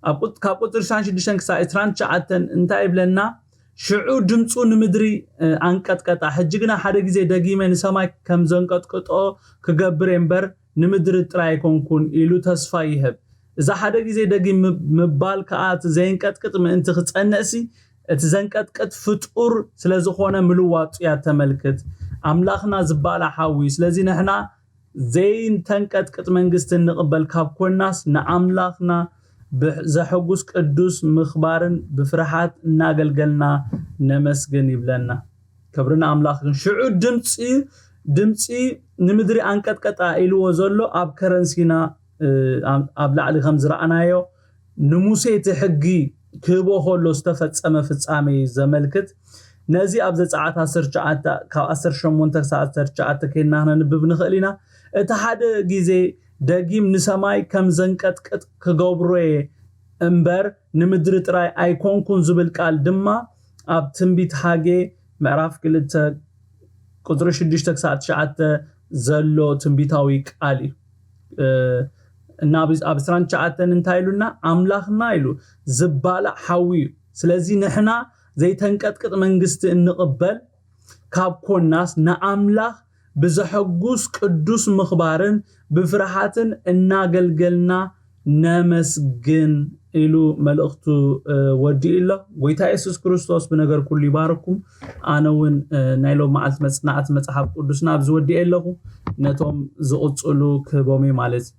ኣብ ቁጥ- ካብ ቁፅሪ ዕስራን ሽዱሽተን ክሳብ ዕስራን ትሽዓተን እንታይ ይብለና? ሽዑ ድምፁ ንምድሪ ኣንቀጥቀጣ። ሕጂ ግና ሓደ ግዜ ደጊመ ንሰማይ ከም ዘንቀጥቅጦ ክገብር እምበር ንምድሪ ጥራይ ኣይኮንኩን ኢሉ ተስፋ ይህብ። እዚ ሓደ ግዜ ደጊም ምባል ከኣ እቲ ዘየንቀጥቅጥ ምእንቲ ክጸንዕሲ እቲ ዘንቀጥቅጥ ፍጡር ስለ ዝኾነ ምልዋጡ እያ ተመልክት። ኣምላኽና ዝባላ ሓዊ። ስለዚ ንሕና ዘይተንቀጥቅጥ መንግስቲ እንቕበል ካብ ኮናስ ንኣምላኽና ዘሐጉስ ቅዱስ ምኽባርን ብፍርሓት እናገልገልና ነመስግን ይብለና። ክብሪ ንኣምላኽ። ግን ሽዑ ድምፂ ድምፂ ንምድሪ ኣንቀጥቀጣ ኢልዎ ዘሎ ኣብ ከረንሲና ኣብ ላዕሊ ከም ዝረኣናዮ ንሙሴ እቲ ሕጊ ክህቦ ከሎ ዝተፈጸመ ፍጻሜ እዩ ዘመልክት። ነዚ ኣብ ዘጸኣት ዓሰርተ ትሽዓተ ካብ ዓሰርተ ሸሞንተ ክሳብ ዓሰርተ ትሽዓተ ኬድና ክነንብብ ንኽእል ኢና። እቲ ሓደ ግዜ ደጊም ንሰማይ ከም ዘንቀጥቅጥ ክገብሮ እየ እምበር ንምድሪ ጥራይ ኣይኮንኩን ዝብል ቃል ድማ ኣብ ትንቢት ሃጌ ምዕራፍ ክልተ ቁፅሪ ሽዱሽተ ክሳብ ትሽዓተ ዘሎ ትንቢታዊ ቃል እዩ። እና ኣብ ዕስራን ትሽዓተን እንታይ ኢሉና? ኣምላኽና ኢሉ ዝባላዕ ሓዊ እዩ። ስለዚ ንሕና ዘይተንቀጥቅጥ መንግስቲ እንቕበል ካብ ኮናስ ንኣምላኽ ብዘሐጉስ ቅዱስ ምኽባርን ብፍርሃትን እናገልገልና ነመስግን ኢሉ መልእኽቱ ወዲኡ ኣሎ። ጎይታ የሱስ ክርስቶስ ብነገር ኩሉ ይባርኩም። ኣነ እውን ናይ ሎም መዓልቲ መፅናዕቲ መፅሓፍ ቅዱስና ኣብዚ ወዲኤ ኣለኹ። ነቶም ዝቕፅሉ ክህቦም እየ ማለት እዩ።